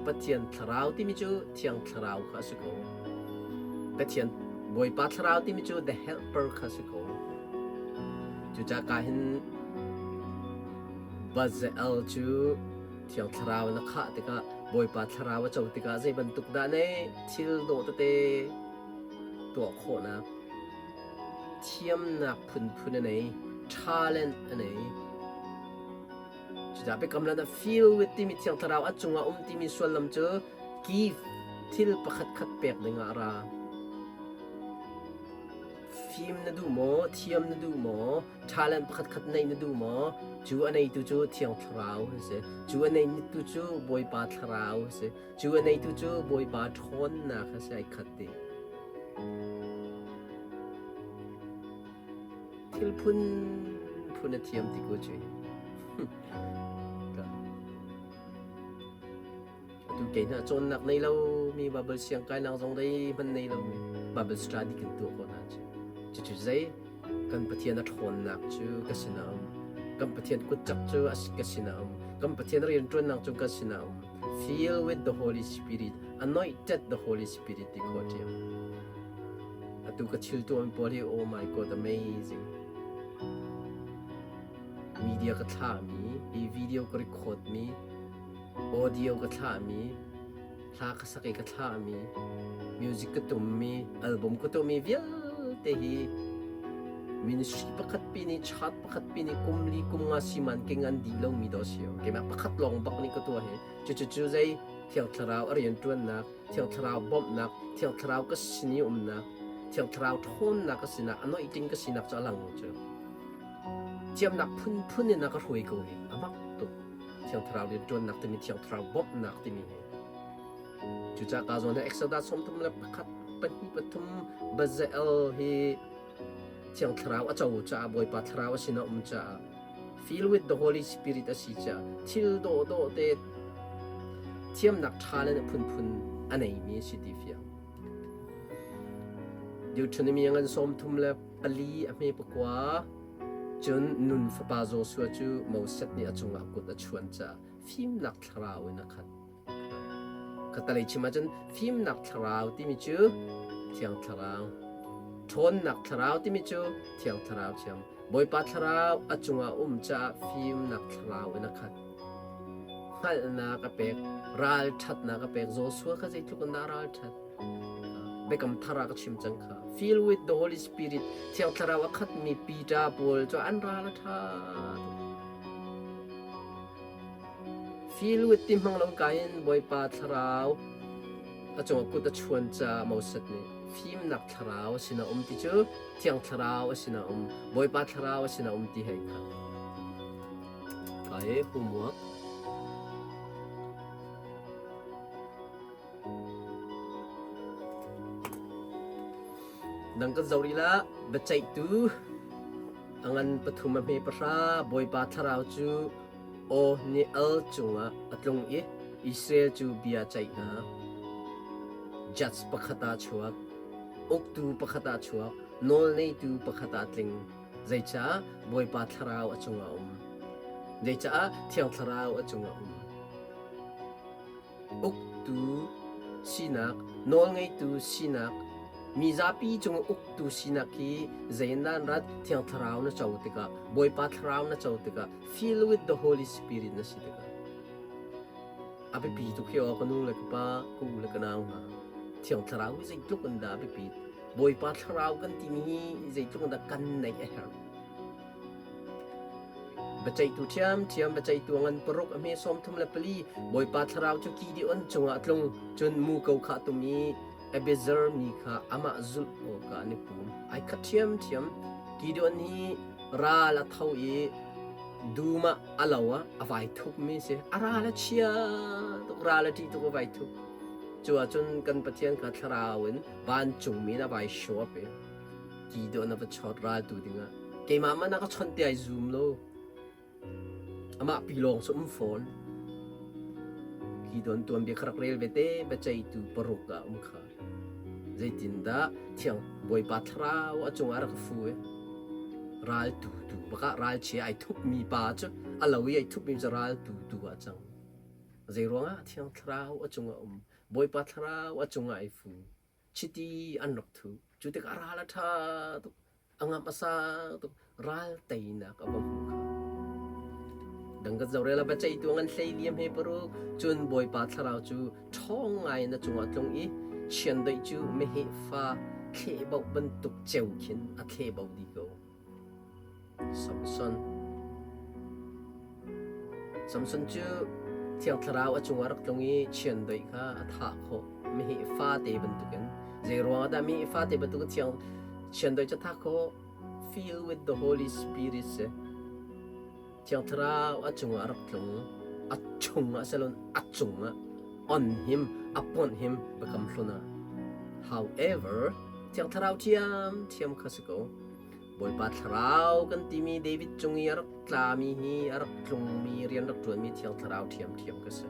Pathian thlarau timi cu Thiang Thlarau kha a si ko. Pathian Bawipa thlarau timi cu the helper kha a si ko. Cucaah ka hin Bazael cu Thiang Thlarau in a khah tikah Bawipa thlarau a co tikah zei bantuk dah ne thil dawh tete tuah khawhnak thiamnak phunphun a nei, talent a nei. Cucaah biakam lan ah fill with timi Thiang Thlarau a cungah um timi sullam cu give thil pakhat khat pek dingah a ra. Fim na duh maw? Thiam na duh maw? Talent pakhat khat neih na duh maw? Cu a neitu cu Thiang Thlarau a si. Cu a neitu cu Bawipa Thlarau a si. Cu a neitu cu Bawipa ṭhawnnak a si ai khat dih. Thil phunphun a thiam ti ko cu. Atu kei hna cawnnak nei lo mi Bible siang kainak zong dei hman nei lo mi Bible study kan tuah ko hna cu. Cucu zei kan Pathian a ṭhawnnak cu ka sinah um. Kan Pathian kutcak cu ka sinah um. Kan Pathian rianṭuannak cu ka sinah um. Fill with the Holy Spirit, anointed the Holy Spirit ti khawh ṭhiam. Atu ka thil tuahmi pawl hi oh my god amazing. Media ka thlahmi, hi video ka record mi, audio ka thlahmi, hla ka sak i ka thlahmi, music ka tummi, album ka tuahmi vialte hi ministry pakhat pi nih chat pakhat pi nih kum li kum nga siman king an dih lomi dawh si keimah pakhat lawng bak nih ka tuah hi cucu cu zei Thiang Thlarau a rianṭuannak Thiang Thlarau bawmhnak Thiang Thlarau ka sin i umnak Thiang Thlarau ṭhawnnak ka sinak anointing ka sinak cu a lang cu thiamnak phunphun in a ka hruai ko hi a mak tuk Thiang Thlarau rianṭuannak timi Thiang Thlarau bawmhnak timi hi cucaah ka zawn hi Exodus 31 pahnih pathum Bazael hi Thiang Thlarau a co caah Bawipa Thlarau a sin a um caah fill with the Holy Spirit a si caah thil dawhdawh te thiamnak ṭha le phunphun a neimi a si ti fiang. Deuteronomy ngan 34 a hme pakua cun nun fapa Joshua cu Moses nih a cungah kut a chuan caah fimnak thlarau in a khat. Katalei chim ahcun fimnak thlarau timi cu Thiang Thlarau. Ṭhawnnak thlarau timi cu Thiang Thlarau thiam. Bawipa thlarau a cungah um caah fimnak thlarau in a khat. Hngalhnak a pek, ralṭhatnak a pek. Joshua kha zeitluk in dah ralṭhat? Biakam thar ah ka chim cang kha. Fill with the Holy Spirit, Thiang Thlarau a khatmi Peter pawl cu an ral a ṭha tuk. Fill with ti hmang lo ka in Bawipa thlarau a cungah kut a chuan caah Moses nih fimnak thlarau a sinah um ti cu Thiang Thlarau a sinah um, Bawipa thlarau a sinah um ti hei khat. Ka e homework. Dang kan zoh rih la, biaceihtu a ngan pathum a hme pahra Bawipa thlarau cu aw nih al cungah a tlung i Israel cu bia ceih hna. Judge pakhat ah chuak, uktu pakhat ah chuak, nawlneitu pakhat ah tling. Zeicah Bawipa thlarau a cungah um? Zeicah Thiang Thlarau a cungah um? Uktu sinak, nawlngeitu sinak, mi zapi cung uktu sinak hi zeinan rat Thiang Thlarau na co tikah, Bawipa Thlarau na co tikah, fill with the Holy Spirit na si tikah. A biapi tuk hi aw ka nu le ka pa, ka u le ka nau hna. Thiang Thlarau hi zeitluk in dah a biapit. Bawipa Thlarau kan timi hi zeitluk in dah kan neih a herh. Biaceihtu ṭhiamṭhiam, biaceihtu a ngan paruk, a hme 34, Bawipa Thlarau cu Gideon cungah a tlung, cun muko kha a tum i Abiezer mi kha amah zulh awkah an i pum. Ai khat ṭhiamṭhiam. Gideon hi ral a tho i dum ah a lo ah a vai thupmi a si. A ral a chia tuk, ral a ṭih tuk a vai thup. Cu ahcun kan Pathian kha thlarau in vancungmi in a vai show up i ti dawh na va chawt raltu dingah keimah man a ka chawnh ti ai zum lo amah pi lawng cu um fawn ki don tuan bia kha rak rel ve te biaceitu paruk ah um kha zeitindah thiang bawipa thlarau a cungah rak fu i ral tu tu bakah ral chia ai thup mi pa cu a lo i ai thup mi cu ral tu tu ah cang zei ruangah thiang thlarau a cungah um bawipa thlarau a cungah ai fu Chiti an rak thu. Cu tikah ral a ṭha tuk, a ngamh a sang tuk, ral teinak a va hmu kha. Dangkat zorel a biaceihtu a ngan hlei liam he paruk, cun Bawipa thlarau cu ṭhawng ngai in a cungah tlung i chiandeih cu meheh fa thlehboh bantuk ceu khin a thlehboh dih ko. Samson Samson cu Thiang Thlarau a cungah rak tlung i chiandeih kha a thah khawh. Meheh fate bantukin. Zei ruangah dah meheh fate bantukin thiang chiandeih cu a thah khawh? Fill with the Holy Spirit si. Thiang Thlarau a cungah rak tlung. A chungah silon a cungah on him, a ponh him biakam hlun ah. However, Thiang Thlarau thiam thiam kha si ko. Bawipa Thlarau kan timi David cung i a rak tlami hi a rak tlungmi rian rak ṭuanmi Thiang Thlarau ṭhiamṭhiam ka si.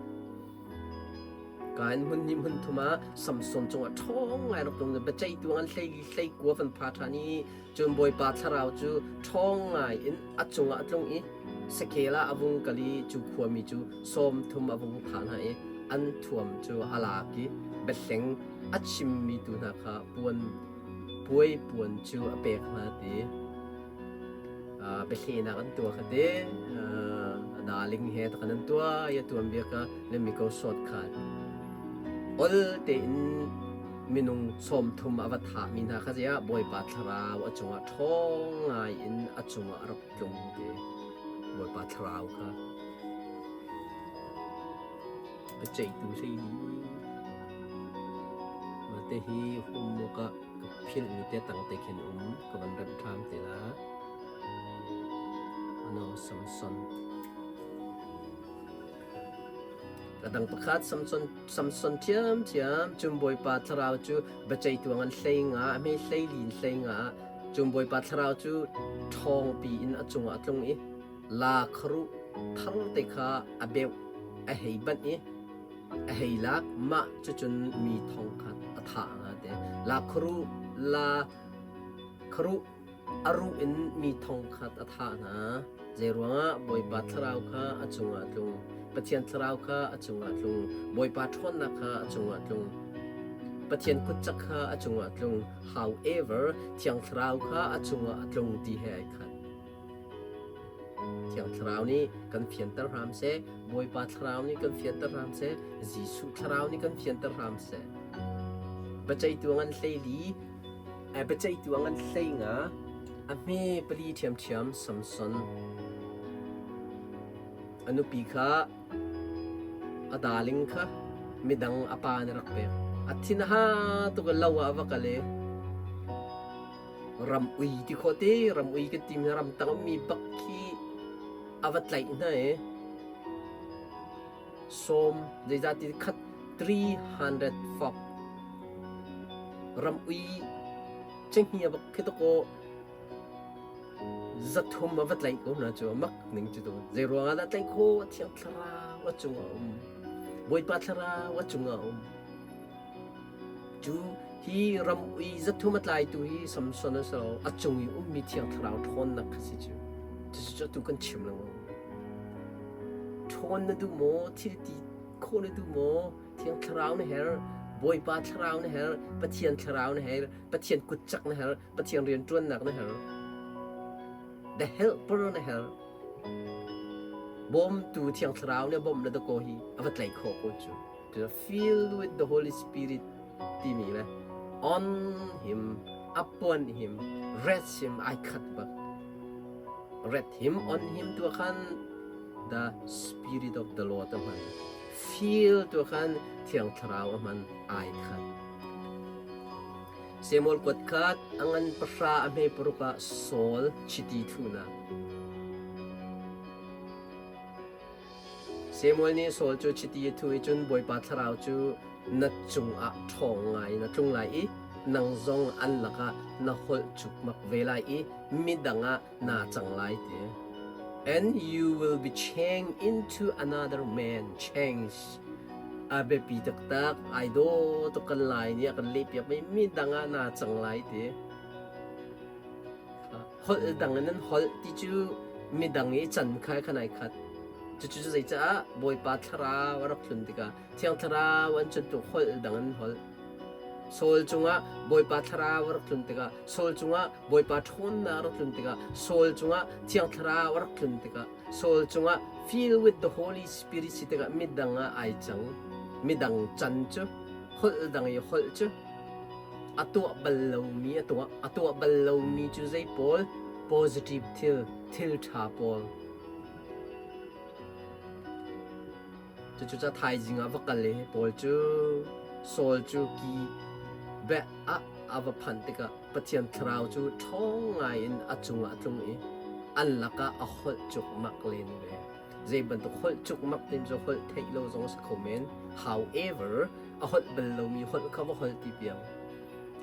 Kain hmun hnih hmun thum ah Samson cungah ṭhawng ngai rak tlung biaceihtu an hleili hleikua van pha ṭhan i cun Bawipa Thlarau cu ṭhawng ngai in a cungah a tlung i Sekel ah a vung kal i cu khuami cu 30 a vung thah hna i an thuam cu a lak i biahleng a chimmi tu hna kha puan Puai puan cu a pek hna ti. Biahlehnak an tuah kha ti. Darling he takan an tuah i a tuan bia kha let me go short khan. Ol tein minung 30 a va thahmi hna kha ziah Bawipa thlarau a cungah ṭhawng ngai in a cungah a rak tlung ti. Bawipa thlarau kha. Biaceihtu hlei li. Mah te hi homework ah ka philhmi te tang te khin um ka van remh ṭhan te la. Ano Samson. Ka dang pakhat Samson Samson ṭhiamṭhiam cun Bawipa thlarau cu biaceihtu an hlei nga a hme hlei lin hlei nga cun Bawipa thlarau cu ṭhawngpi in a cungah a tlung i La kharuh thar te kha a beuh a hei banh i a hei lak mah cucun mi thongkhat a thah hnga te. La kharuh la kharuh A ruh in mi thongkhat a thah hna. Zeiruangah Bawipa thlarau kha a cungah a tlung? Pathian thlarau kha a cungah a tlung. Bawipa ṭhawnnak kha a cungah a tlung. Pathian kutcak kha a cungah a tlung. However, Thiang Thlarau kha a cungah a tlung ti he ai khat. Thiang Thlarau nih kan fianter hram seh, Bawipa Thlarau nih kan fianter hram seh, Jesuh Thlarau nih kan fianter hram seh. Biaceihtu a ngan 14, biaceihtu a ngan 15, a hme pali ṭhiamṭhiam Samson. A nupi kha a darling kha midang a pa nih a rak pek. A thin a ha tuk i lo ah a va kal i ram ui ti khawh te ram ui kan timi ram tang ummi bak khi a va tlaih hna i sawm zeizah ti khat 300 fok ram ui cenghngia bak khi takaw 300 a va tlaih ko hna cu a mak ning cu tu zei ruangah dah tlaih khawh a thiang thlarau a cungah a um Bawipa thlarau a cungah a um Cu hi ram ui 300 a tlaitu hi Samson a si lo, a cung i ummi Thiang Thlarau ṭhawnnak kha si cu. Cucu atu kan chim lengmang. Ṭhawn na duh maw? Thil ti khawh na duh maw? Thiang Thlarau na herh, Bawipa Thlarau na herh, Pathian Thlarau na herh, Pathian kutcak na herh, Pathian rianṭuannak na herh. The Helper na herh. Bawmtu Thiang Thlarau nih a bawmh le dakaw hi a va tlaih khawh ko cu. To filled with the Holy Spirit timi le on him, upon him, rest him ai khat bak. Ret him, on him tu khan the Spirit of the Lord a hman. Feel tu khan Thiang Thlarau a hman ai khat. Samuel kuat khat a ngan pahra a hme paruk ah Saul chiti thuhnak. Samuel nih Saul cu chiti a thuh i cun Bawipa thlarau cu na cungah ṭhawng ngai in a tlung lai i nang zong an lakah na holh cukmak ve lai i midang ah naa cang lai ti. And you will be changed into another man. Change. A biapi taktak. Ai daw tuk kan lai nih a kan lehpiak mi midang ah naa cang lai ti. Holh dang in an holh ti cu midang i can kha khan ai khat. Cucu cu zeicaah Bawipa thlarau a rak tlun tikah Thiang Thlarau an cuntuk holh dang in holh. Saul cungah Bawipa Thlarau a rak tlun tikah Saul cungah Bawipa ṭhawnnak a rak tlun tikah Saul cungah Thiang Thlarau a rak tlun tikah Saul cungah fill with the Holy Spirit si tikah midang ah ai cang. Midang can cu holh dang i holh cu a tuah bal lomi a tuah a tuah bal lomi cu zei pawl positive thil thil ṭha pawl Cucu ca thaizing ah va kal i Paul cu Saul cu ki beh ah a va phanh tikah Pathian thlarau cu ṭhawng ngaiin a cungah a tlung i an lakah a holh cukmak len ve. Zei bantuk holh cukmak timi cu holh theih lo zong a si kho men. However, a holh bal lomi holh kha va holh ti piang.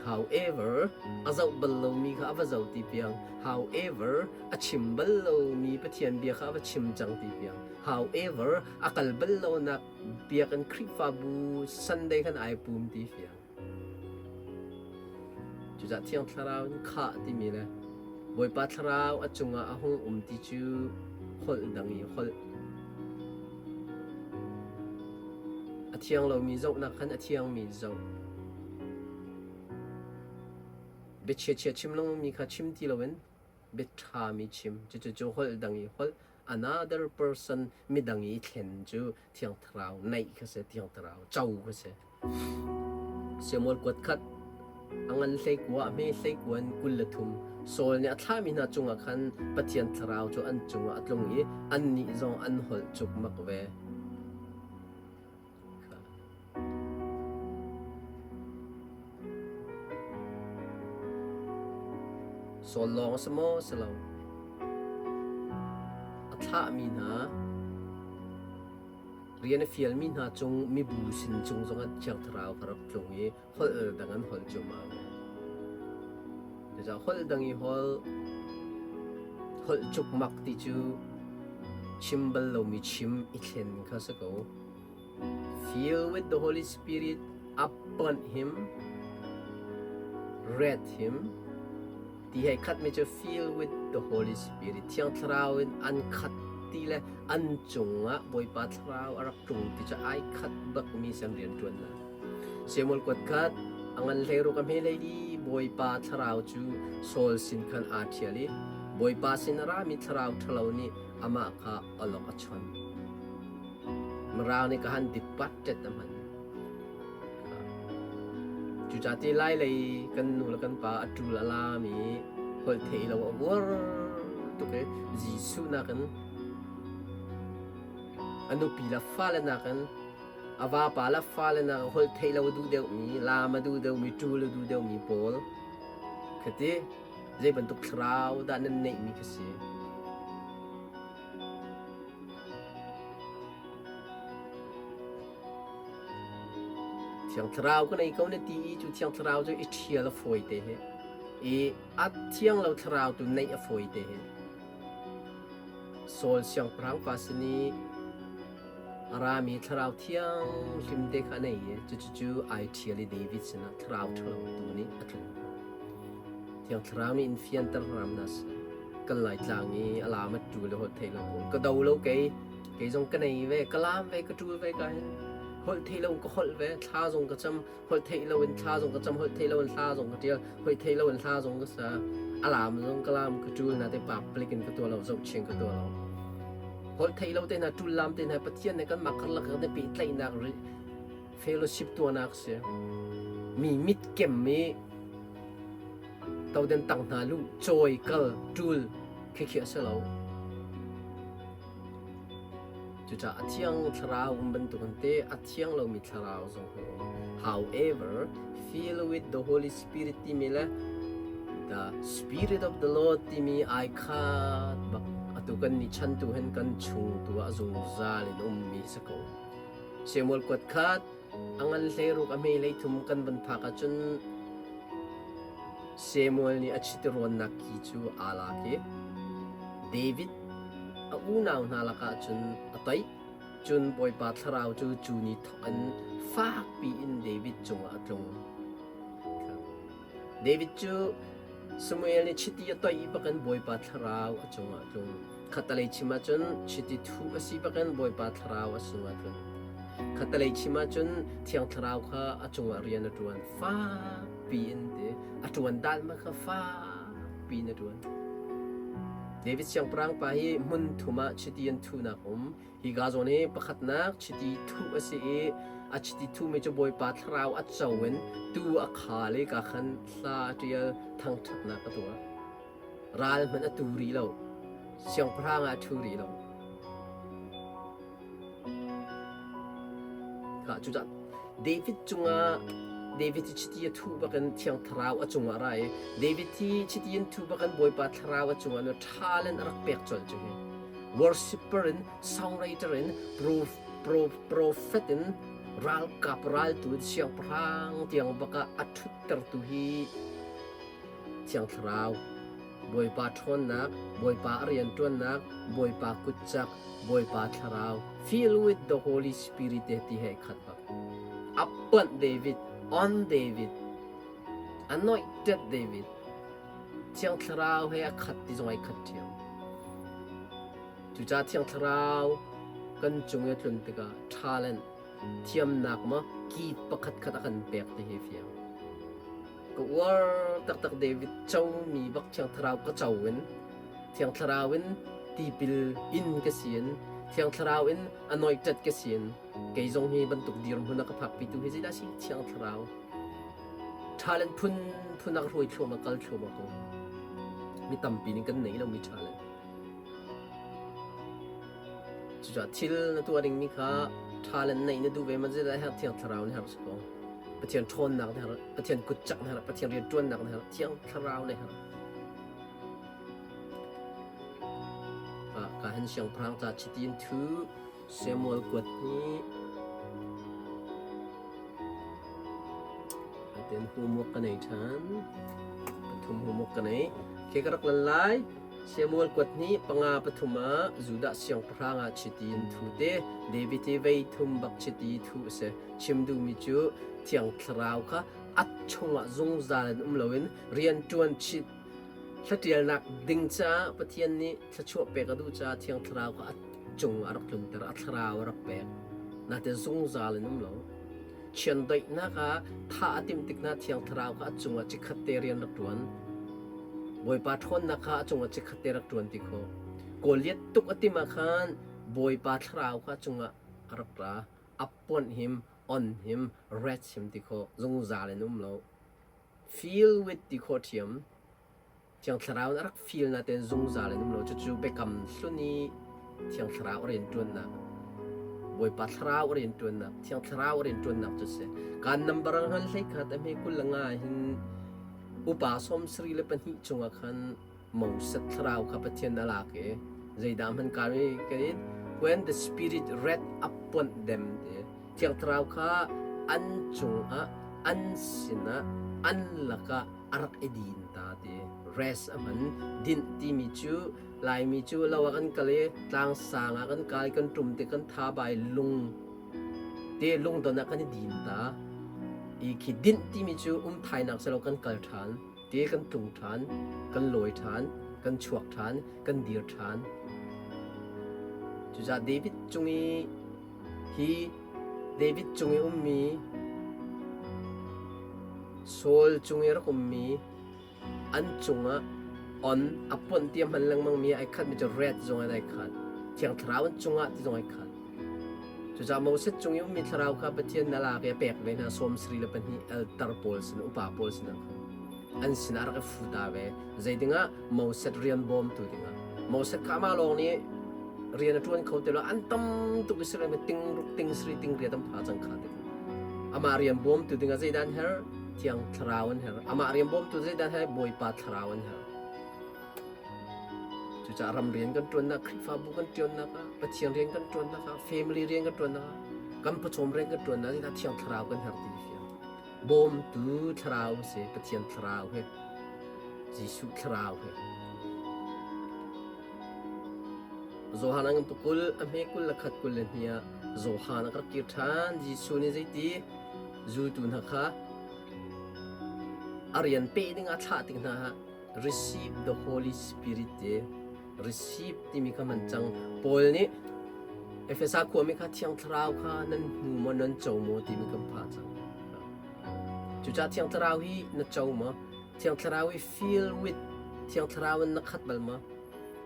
However, a zoh bal lomi kha a va zoh ti piang. However, a chim bal lomi Pathian bia kha a va chim cang ti piang. However, a kal bal lonak biakinn Khrihfabu Sunday khan ai pum ti fiang. Cucah Thiang Thlarau in khah timi le Bawipa Thlarau a cungah a hung um ti cu holh dang i holh. A thiang lomi zohnak khan a thiangmi zoh. Biachia chim lengmangmi kha chim ti loin biaṭhami chim. Cucu cu holh dang i holh another person midang i thlen cu Thiang Thlarau naih kha si, Thiang Thlarau co kha si. Samuel kuat khat a ngan 19 a hme hleikua in 23 Saul nih a thlahmi hna cungah khan Pathian Thlarau cu an cungah a tlung i annih zong an holh cukmak ve. Saul lawng a si maw? Si lo. A thlahmi hna rian a fialmi hna cung mibu sin cung zongah Thiang Thlarau kha rak tlung i holh dang an holh cuahmah ve. Cucaah holh dang i holh, holh cukmak ti cu chim bal lomi chim i thlen kha si ko. Fill with the Holy Spirit upon him, read him. Ti he khatmi cu fill with the Holy Spirit, Thiang Thlarau in an khat ti le an cungah Bawipa Thlarau a rak tlung ti cu ai khat bakmi sem rianṭuannak. Samuel kuat khat a ngan hleiruk a hme hlei i Bawipa Thlarau cu Saul sin khan aa ṭhial i Bawipa sin a rami thlarau ṭhalo nih amah kha awlok a chon. Mirang nih ka han departed a hman. Cucaah ti lai lei kan nu le kan pa a ṭul a laam i holh thei lo a uar tuk i Jesuh nakin a nupi le fale nakin a vapa le fale nakin holh theih lo a duh deuhmi, laam a duh deuhmi, ṭul a duh deuhmi pawl kha ti zei bantuk thlarau dah nan neihmi kha si. Thiang Thlarau ka nei ko na ti i cu Thiang Thlarau cu i ṭhial a fawi te hi. I a thiang lo thlarau tu neih a fawi te hi. Saul siangpahrang pa sin i a rami thlarau thiang hlim te kha a nei i cucu ai ṭhial i David sinah thlarau ṭhalo tu nih a tlun. Thiang Thlarau nih in fianter hram na si. Kan Laitlang i a lam a ṭu le holh thei lo pawl ka do lo kei. Kei zong ka nei ve, ka lam ve, ka ṭul ve ka hin. Holh thei lo ka holh ve, thla zong ka cam, holh theih lo in thla zong ka cam, holh thei lo in hla zong ka ṭial, holh thei lo in hla zong ka sa. A lam zong ka lam ka ṭul na te public in ka tuah lo, zohching ka tuah lo. Holh thei lo te hna, ṭul lam te hna, Pathian nih kanmah karlak kan i pehtlaihnak fellowship tuahnak si. Mi mit kem i toden tang hna lu, cawi, kal, ṭul, khikhi a si lo. Cucaah a thiang thlarau um bantukin te a thiang lomi thlarau zong hi um. However, fill with the Holy Spirit timi le the Spirit of the Lord timi ai khat bak atu kan ni chan tu hin kan chung tu ah zungzal in ummi si ko. Samuel kuat khat a ngan hleiruk a hme hleithum kan van phak ahcun Samuel nih a chiti rawnnak ki cu aa lak i David a unau hna lakah cun a toih. Cun Bawipa thlarau cu cu ni thawk in fakpi in David cungah a tlung. David cu Samuel nih chiti a toih bakin Bawipa thlarau a cungah a tlung. Khattalei chim ahcun chiti thuh a si bakin Bawipa thlarau a cungah a tlung. Khattalei chim ahcun Thiang Thlarau kha a cungah rian a ṭuan fakpi in ti a ṭuan dan ma kha fakpi in a ṭuan. David siangpahrang pa hi hmun thum ah chiti an thuhnak um. Hi ka zawn hi pakhatnak chiti thuh a si i a chiti thuhmi cu Bawipa thlarau a co in tu a khal i ka khan hla a ṭial thangṭhatnak a tuah. Ral hmanh a tu rih lo. Siangpahrang ah a ṭhu rih lo. Khah cucah David cungah David hi chiti a thuh bakin Thiang Thlarau a cungah a ra i David hi chiti in thuh bakin Bawipa Thlarau a cungah talent a rak pek colh cu hi. Worshipper in, songwriter in, pro, pro, prophet in, ralkap raltu in siangpahrang tiang bakah a ṭhuttertu hi Thiang Thlarau Bawipa ṭhawnnak, Bawipa a rianṭuannak, Bawipa kutcak, Bawipa Thlarau, fill with the Holy Spirit te ti he khat bak. Upon David, on David, anointed David, Thiang Thlarau he a khat ti zong ai khat ṭhiam. Cucaah Thiang Thlarau kan cung i a tlun tikah talent, thiamnak maw ki pakhat khat a kan pek ti hi fiang. Ka uar taktak David comi bak Thiang Thlarau ka co in Thiang Thlarau in tipil in ka si in Thiang Thlarau in anointed ka si in kei zong hi bantuk dirhmun a ka phakpitu hi zeidah si Thiang Thlarau talent phun phun a ka hruai thluahmah kal thluahmah ko mi tampi nih kan nei lomi talent cucaah thil na tuah dingmi kha talent neih na duh ve ma zeidah herh Thiang Thlarau nih herh si ko Pathian ṭhawnnak na herh, Pathian kutcak na herh, Pathian rianṭuannak na herh, Thiang Thlarau na herh. Ka hin siangpahrang ca chiti in thu Samuel kuat ni Aten homework ka nei ṭhan. Pathum homework ka nei. Ke ka rak lan lai. Samuel kuat ni panga pathum ah Judah siangpahrang ah chiti in thu te David hi vei thum bak chiti thu a si. Chim duhmi cu Thiang Thlarau kha a chungah zungzal in um loin rianṭuan chih. Hlatialnak ding caah Pathian nih thluachuah pek a duh caah Thiang Thlarau kha a cung a rak tlunter, a thlarau a rak pek. Natin zungzal in um lo. Chiandeihnak ah thah a timh tik hna Thiang Thlarau kha a cungah chikkhat te rian rak ṭuan. Bawipa ṭhawnnak kha a cungah chikkhat te rak ṭuan ti khawh. Goliath tuk a timh ah khan Bawipa Thlarau kha a cungah a rak ra. Appoint him, on him, rest him ti khawh. Zungzal in um lo. Feel with ti khawh ṭhiam. Thiang Thlarau in a rak feel natein zungzal in um lo. Cucu biakam hlun i Thiang Thlarau a rianṭuannak, Bawipa Thlarau a rianṭuannak, Thiang Thlarau a rianṭuannak cu a si. Kaan number a ngan hlei khat a hme 25 hin upa 72 cungah khan Moses thlarau kha Pathian a lak i zeidah hman kaan i kan when the spirit read upon them ti Thiang Thlarau kha an cungah an sinah an lakah a rak i din ta ti rest a hman dinh timi cu Laimi cu lo ah kan kal i tlang sang ah kan kai kan ṭum ti kan tha bai lung te lungdon ah kan i din ta i khi dinh timi cu um thainak si lo kan kal ṭhan te kan tlung ṭhan kan lawi ṭhan kan chuak ṭhan kan dir ṭhan cucaah David cung i Hi David cung i ummi Saul cung i rak ummi an cungah on a ponh ti a hman lengmangmi ai khatmi cu red zong in ai khat. Thiang Thlarau an cungah ti zong ai khat. Cucaah Moses cung i ummi thlarau kha Pathian na lak i a pek ve hna 72 eltar pawl sin upa pawl sinah khan an sinah a rak i fu ta ve. Zeidingah Moses rian bawmtu dingah. Moses kha amah lawng nih rian a ṭuan kho ti lo an tam tuk Israel mi ting ruk ting sri ting riat an pha cang kha ti amah rian bawmtu dingah zeidah an herh thiang thlarau an herh amah rian bawmtu zeidah an herh bawipa thlarau an herh cucaah ram rian kan ṭuannak Khrihfabu kan ṭuannak ah Pathian rian kan ṭuannak ah family rian kan ṭuannak ah kan pawcawm rian kan ṭuannak ah thiang thlarau kan herh ti fiang bawmtu thlarau si Pathian thlarau he Jesuh thlarau he Johan an pakul a hme 21 22 ah Johan a rak kir ṭhan Jesuh nih zeiti zultu hna kha a rian peh ding ah thlah tik hna ah receive the Holy Spirit ti receive timi kha man cang Paul nih Efesa khuami kha Thiang Thlarau kha nan hmu maw nan co maw timi kan pha cang cucaah Thiang Thlarau hi na co maw Thiang Thlarau i fill with Thiang Thlarau in na khat bal maw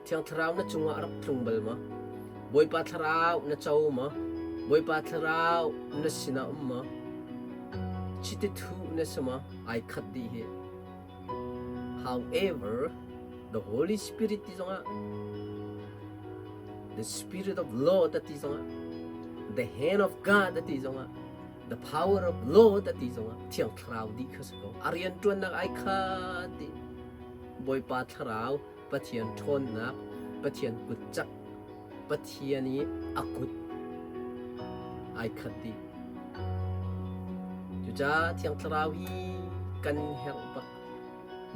Thiang Thlarau na cungah a rak tlung bal maw Bawipa Thlarau na co maw Bawipa Thlarau na sinah um maw chiti thu na si maw ai khat dih hi However, the Holy Spirit ti zongah the Spirit of Lord ti zongah the hand of God ti zongah the power of Lord ti zongah Thiang Thlarau dih kha si ko. A rianṭuannak ai khat dih. Bawipa Thlarau, Pathian ṭhawnnak, Pathian kutcak, Pathian i a kut ai khat dih. Cucaah Thiang Thlarau hi kan herh bak.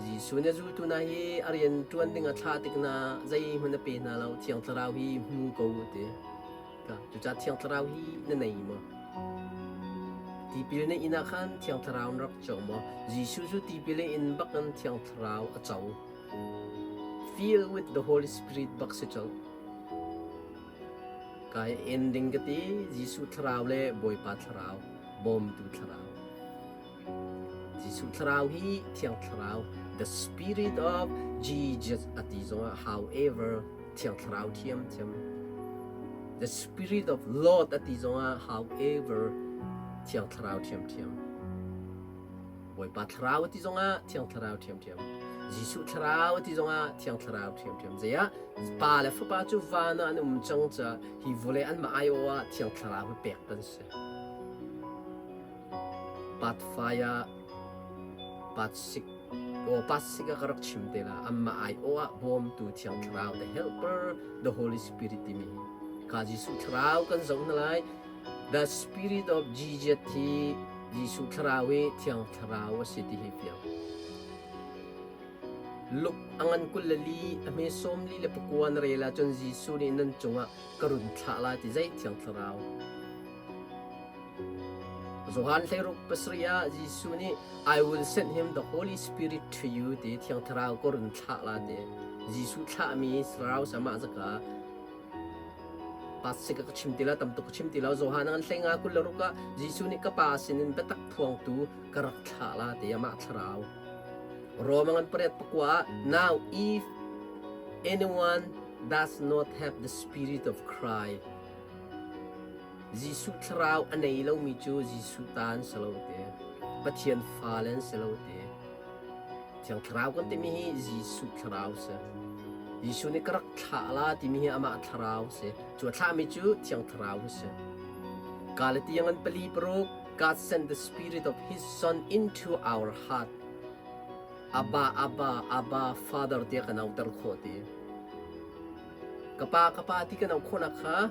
Jesuh nih a zultu hna hi a rian ṭuan ding a thlah tik hna zeihmanh a pe hna lo. Thiang Thlarau hi hmu ko u ti. Cucaah Thiang Thlarau hi na nei maw? Tipil na in ah khan Thiang Thlarau na rak co maw? Jesuh cu tipil a in bak in Thiang Thlarau a co. Fill with the Holy Spirit bak si colh. Kai ending ka ti Jesuh thlarau le Bawipa thlarau, bawmtu thlarau. Jesuh thlarau hi Thiang Thlarau, the Spirit of Jesus a ti zongah however Thiang Thlarau thiamthiam. The Spirit of Lord a ti zongah however Thiang Thlarau thiamthiam. Bawipa Thlarau a ti zongah Thiang Thlarau ṭhiamṭhiam. Jesuh Thlarau a ti zongah Thiang Thlarau ṭhiamṭhiam. Zeiah Pa le Fapa cu van ah an um cang caah hi vawlei anmah aiawh ah Thiang Thlarau hi pek kan si. Part 5 ah part 6 oh part 6 ah ka rak chim te la anmah aiawh ah bawmtu Thiang Thlarau the helper the Holy Spirit timi hi ka Jesuh Thlarau kan zoh hna lai The Spirit of Jesus hi Jesuh Thlarau hi Thiang Thlarau a si ti hi fiang. Luke a ngan 24 a hme 49 na rel ahcun Jesuh nih nan cungah ka run thlah lai ti zei Thiang Thlarau. Johan hleiruk pasarih ah Jesuh nih I will send him the Holy Spirit to you ti Thiang Thlarau ka run thlah la ti. Jesuh thlahmi Thlarau sama zaka pasik ka chim ti la tam tuk ka chim ti lo. Johan an hlei nga kul le ruk ah Jesuh nih ka pa sinin biatak phuangtu ka rak thlah la ti amah Thlarau. Rome ngan pariat pakua ah now if anyone does not have the spirit of Christ Jesuh thlarau a nei lomi cu Jesuh ta an si lo ti. Pathian fale an si lo ti. Thiang thlarau kan timi hi Jesuh thlarau si. Jesuh nih ka rak thlah la timi hi amah thlarau si. Cu a thlahmi cu Thiang Thlarau si. Galatiang an pali paruk God sent the spirit of his son into our heart. Abba, Abba, Abba, Father tiah kan auter khawh ti. Ka pa, ka pa ti kan auh khawhnak kha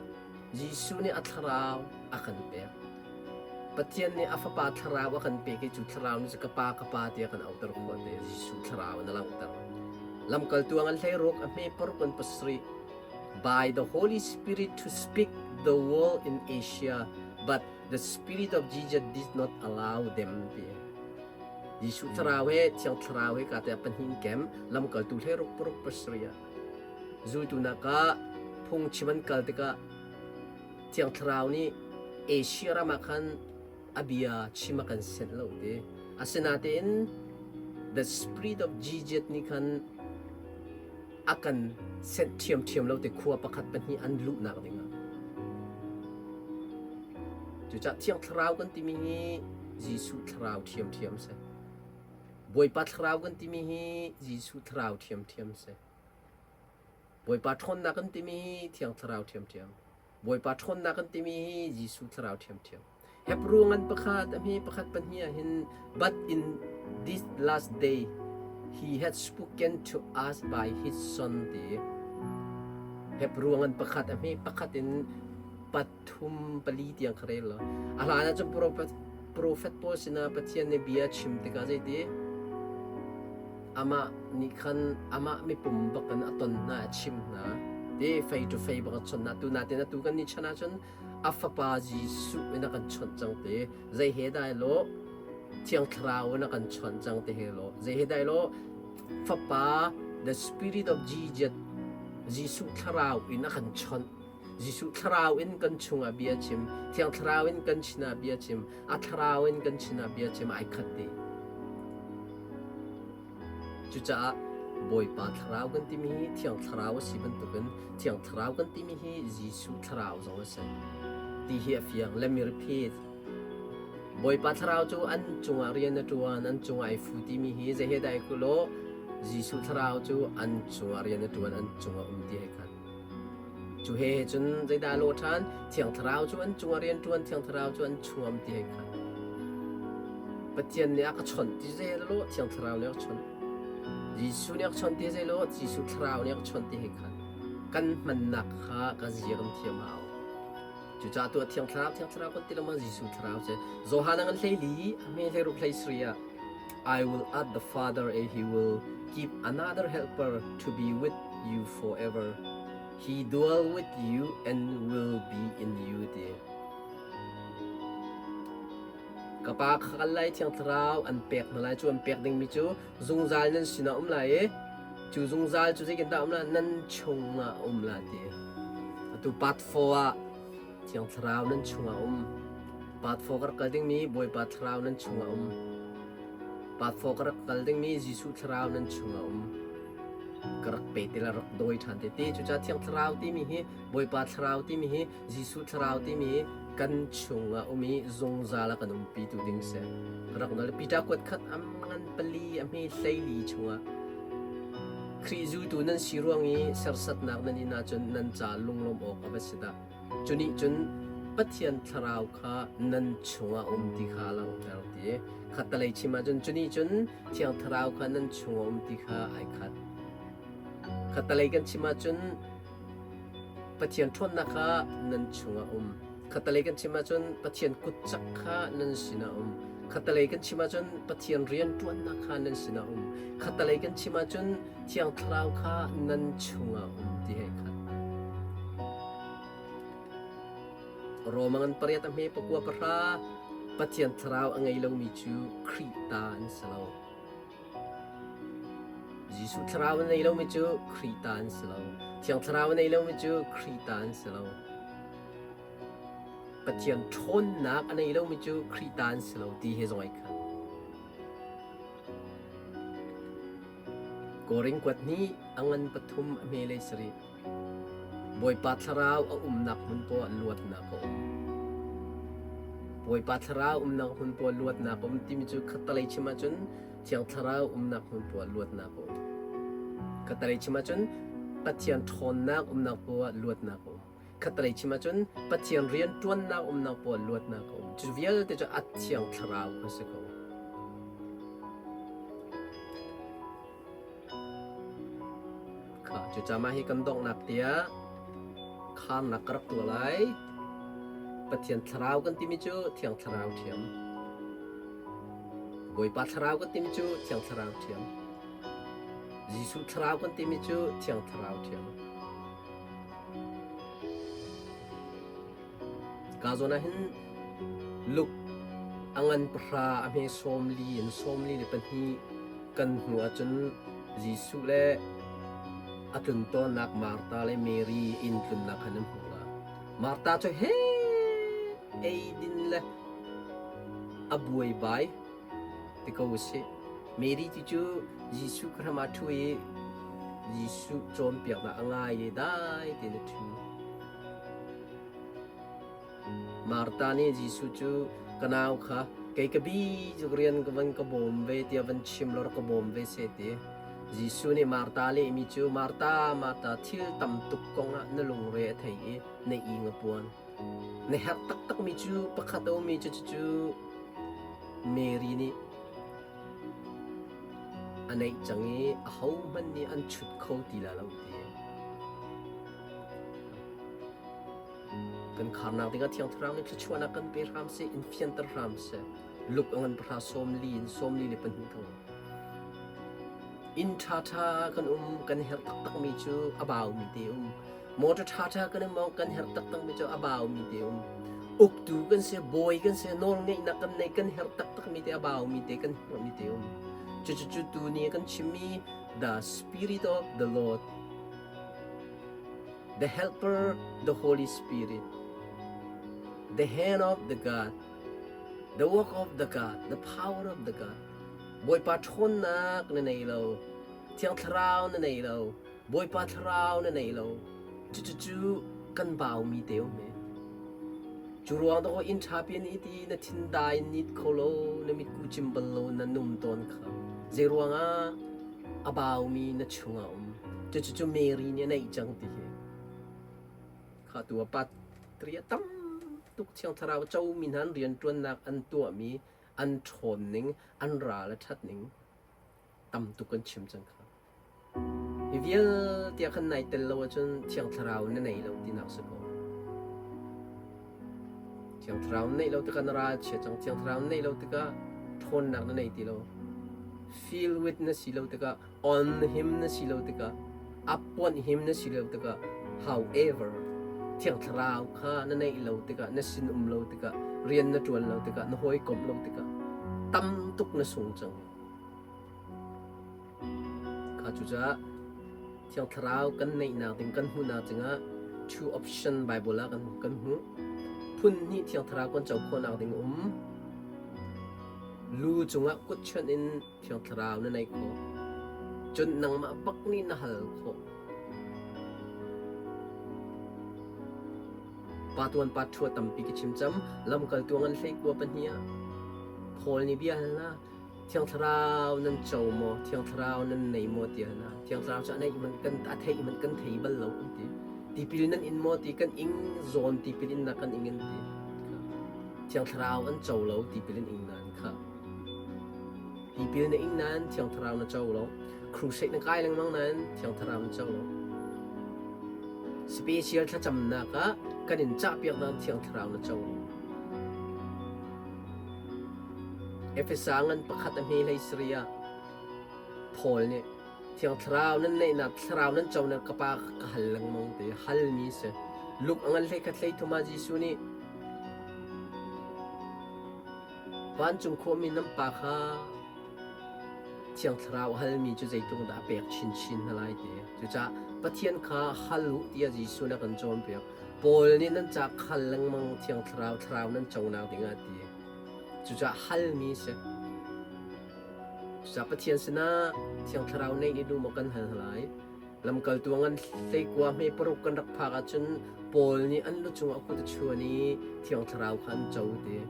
Jesuh nih a thlarau a kan pek. Pathian nih a fapa thlarau a kan pek i cu thlarau nih cu ka pa, ka pa tiah kan auhter khawh te. Jesuh thlarau in a langhter. Lamkaltu a ngan hleiruk, a hme paruk in pasarih. By the Holy Spirit to speak the world in Asia, but the Spirit of Jesus did not allow them ti. Jesuh thlarau he Thiang Thlarau he ka te pahnih in kem lamkaltu hleiruk paruk pasarih ah Zultu nak ah phungchim an kal tikah Thiang Thlarau nih Asia ram ah khan a bia chim a kan senh lo ti. Asinain the spirit of Jesus nih khan a kan senh ṭhiamṭhiam lo ti khua pakhat pahnih an luhnak dingah. Cucaah Thiang Thlarau kan timi hi Jesuh Thlarau ṭhiamṭhiam si. Bawipa Thlarau kan timi hi Jesuh Thlarau ṭhiamṭhiam si. Bawipa ṭhawnnak kan timi hi Thiang Thlarau ṭhiamṭhiam. Bawipa ṭhawnnak kan timi hi Jesuh Thlarau ṭhiamṭhiam. Hebrew ngan pakhat a hme pakhat pahnih ah hin but in this last day he had spoken to us by his son ti. Hebrew ngan pakhat a hme pakhat in pathum pali tiang kha rel lo. A hlan ah cun prophet prophet pawl sinah Pathian nih bia chim tikah zeiti amah nih khan amah mipum bak in a ton hna a chim hna ti fei to fei bak a chawnh hna tu natin atu kan ni chan ahcun a fapa Jesuh in a kan chawnh cang ti zei he dai lo Thiang Thlarau in a kan chawnh cang ti he lo zei he dai lo fapa the spirit of Jesus Jesuh Thlarau in a kan chawnh Jesuh Thlarau in kan chungah bia chim Thiang Thlarau in kan sinah bia chim a Thlarau in kan sinah bia chim ai khat dih. Cucaah Bawipa Thlarau kan timi hi Thiang Thlarau a si bantukin Thiang Thlarau kan timi hi Jesuh Thlarau zong a si. Ti hi a fiang. Let me repeat. Bawipa Thlarau cu an cungah rian a ṭuan, an cungah ai fu timi hi zei he dah ai kulaw Jesuh Thlarau cu an cungah rian a ṭuan, an cungah um ti hei khat. Cu he cun zeidah a lawh ṭhan? Thiang Thlarau cu an cungah rianṭuan, Thiang Thlarau cu an chungam ti hei khat. Pathian nih a ka chawnh ti zei lawh, Thiang Thlarau nih a ka chawnh. Jesuh nih a ka chawnh ti zei lawh, Jesuh Thlarau nih a ka chawnh ti hei khat. Kan hmannak kha ka zia kan thiam hau. Cucaah tuah Thiang Thlarau, Thiang Thlarau kan ti lengmang Jesuh Thlarau cu. Johan a ngan hleili, a hme hleiruk hlei sri ah I will ask the Father and he will give another helper to be with you forever. He dwell with you and will be in you ti. Ka pa kha kal lai Thiang Thlarau an pek hna lai cu an pek dingmi cu zungzal nan sinah um lai i cu zungzal cu zeitindah um lai nan chungah um lai ti. Atu part 4 ah Thiang Thlarau nan chungah um. Part 4 ka rak kal dingmi Bawipa Thlarau nan chungah um. Part 4 ka rak kal dingmi Jesuh Thlarau nan chungah um. Ka rak pe ti la rak dawi ṭhan te ti. Cucaah Thiang Thlarau timi hi Bawipa Thlarau timi hi Jesuh Thlarau timi hi kan chungah um i zungzal a kan umpitu ding si. Ka rak nawl. Peter kuat khat am ngan pali a hme hleili chungah Khrih zultu nan si ruang i sersatnak nan in ahcun nan ca lunglawmh awk a va si dah. Cu nih cun Pathian Thlarau kha nan chungah um ti kha a langhter ti. Khattalei chim ahcun cu nih cun Thiang Thlarau kha nan chungah um ti kha ai khat. Khattalei kan chim ahcun Pathian ṭhawnnak kha nan chungah um. Khattalei kan chim ahcun Pathian kutcak kha nan sinah um. Khattalei kan chim ahcun Pathian rianṭuannak kha nan sinah um. Khattalei kan chim ahcun Thiang Thlarau kha nan chungah um ti hei khat. Roma ngan pariat a hme pakua pahra. Pathian thlarau a ngei lomi cu Khrih ta an si lo. Jesuh thlarau a nei lomi cu Khrih ta an si lo. Thiang thlarau a nei lomi cu Khrih ta an si lo. Pathian ṭhawnnak a nei lomi cu Khrih ta an si lo ti he zong ai khat. Korin kuat hnih a ngan pathum a hme lei sarih. Bawipa thlarau a umnak hmun poah luatnak a um. Bawipa thlarau umnak hmun poah luatnak a um timi cu khattalei chim ahcun Thiang Thlarau umnak hmun poah luatnak a um. Khattalei chim ahcun Pathian ṭhawnnak umnak poah luatnak a um. Khattalei chim ahcun Pathian rianṭuannak umnak poah luatnak a um. Cu vialte cu a Thiang Thlarau kha si ko. Kha cucaah mah hi kan donghnak tiah kharnak ka rak tuah lai. Pathian thlarau kan timi cu Thiang Thlarau ṭhiam. Bawipa thlarau kan timi cu Thiang Thlarau ṭhiam. Jesuh thlarau kan timi cu Thiang Thlarau ṭhiam. Ka zawn ah hin Luke a ngan pahra a hme 40 in 42 kan hmuh ahcun Jesuh le a tlun tawnnak Martha le Mary inn tlunnak khan an hmuh la. Martha cu he eidin le a buaibai ti ko usih. Mary ti cu Jesuh ka hram ah ṭhu i Jesuh cawnpiaknak a ngai i dai tein a ṭhu. Martha nih Jesuh cu ka nau kha kei ka bi cu rian ka van ka bawm ve tiah van chim law rak ka bawm ve seh ti. Jesuh nih Martha lehmi cu Martha, Martha, thil tam tuk kong ah na lungre a thei i na ing a puan. Na herh taktakmi cu pakhat a ummi cu cucu Mary nih a neih cang i ahohmanh nih an chut kho ti la lo ti. Kan kharnak dingah Thiang Thlarau nih thluachuahnak kan pe hram seh, in fianter hram seh. Luk a ngan pahra 40 in 42 ko. Inn ṭhaṭha kan um, kan herh taktakmi cu a baumi te um. Motor ṭhaṭha kan um, kan herh taktakmi cu a baumi te um. Uktu kan si, bawi kan si, nawlngeihnak kan nei, kan herh taktakmi te a baumi te kan herhmi te um. Cucu tu ni kan chimmi the Spirit of the Lord the Helper, the Holy Spirit, the hand of the God, the work of the God, the power of the God. Bawipa ṭhawnnak na nei lo, Thiang Thlarau na nei lo, Bawipa Thlarau na nei lo. Cucu kan baumi te um e. Cu ruang dawh inn ṭha pian i ti na thin dai nit kho lo, na mitku cim bal lo, na num tawn kha. Zei ruangah a baumi na chungah um. Cucu Mary nih a neih cang ti hi. Kha tu a pat ria tam tuk Thiang Thlarau comi hna an rianṭuannak an tuahmi an ṭhawn ning an ral a ṭhat ning tam tuk an chim cang kha. Hi vialte ah khan nai tel lo ahcun Thiang Thlarau na nei lo tinak si ko. Thiang Thlarau na neih lo tikah na ral chia cang. Thiang Thlarau na neih lo tikah ṭhawnnak na nei ti lo. Feel with na si lo tikah on him na si lo tikah upon him na si lo tikah however Thiang Thlarau kha na neih lo tikah na sin um lo tikah rian na ṭuan lo tikah na hawikomh lo tikah tam tuk na sung cang. Kha cucaah Thiang Thlarau kan neihnak ding kan hmuhnak dingah two option Bible ah kan kan hmuh. Phun hnih Thiang Thlarau kan co khawhnak ding um. Lu cungah kut chuan in Thiang Thlarau na neih khawh. Cun nangmah bak nih na hal khawh. Pa tuan pa ṭhua tampi ka chim cam. Lamkal tuang an hlei kua pahnih ah Paul nih bia hal na Thiang Thlarau nan co maw? Thiang Thlarau nan nei maw? ti hal na. Thiang Thlarau cu a neih hmanh kan a theih hmanh kan thei bal lo an ti. Tipil nan in maw ti kan ing zawn tipil innak kan ing an ti. Thiang Thlarau an co lo tipil in ing nan kha. Tipil na ing nain Thiang Thlarau na co lo. Crusade na kai lengmang nain Thiang Thlarau na co lo. Special thlacamnak ah kan in cahpiak nain Thiang Thlarau na co lo. Efesa ngan pakhat a hme hlei sari ah Paul nih Thiang Thlarau nan neihnak Thlarau nan conak ka Pa ka hal lengmang ti halmi si. Luke a ngan hlei khat hlei thum ah Jesuh nih. Vancung khuami nan Pa kha Thiang Thlarau a halmi cu zeitluk dah a pek chinchin hna lai ti. Cucaah Pathian kha hal u tiah Jesuh nih a kan cawnpiak. Paul nih nan ca khal lengmang Thiang Thlarau thlarau nan conak dingah a ti. Cucaah halmi a si. Cucaah Pathian sinah Thiang Thlarau neih nih duh maw kan hal hna lai. Lamkaltu ngan hleikua hme paruk kan rak phak ahcun Paul nih an lu cungah kut a chuan i Thiang Thlarau kha an co ti.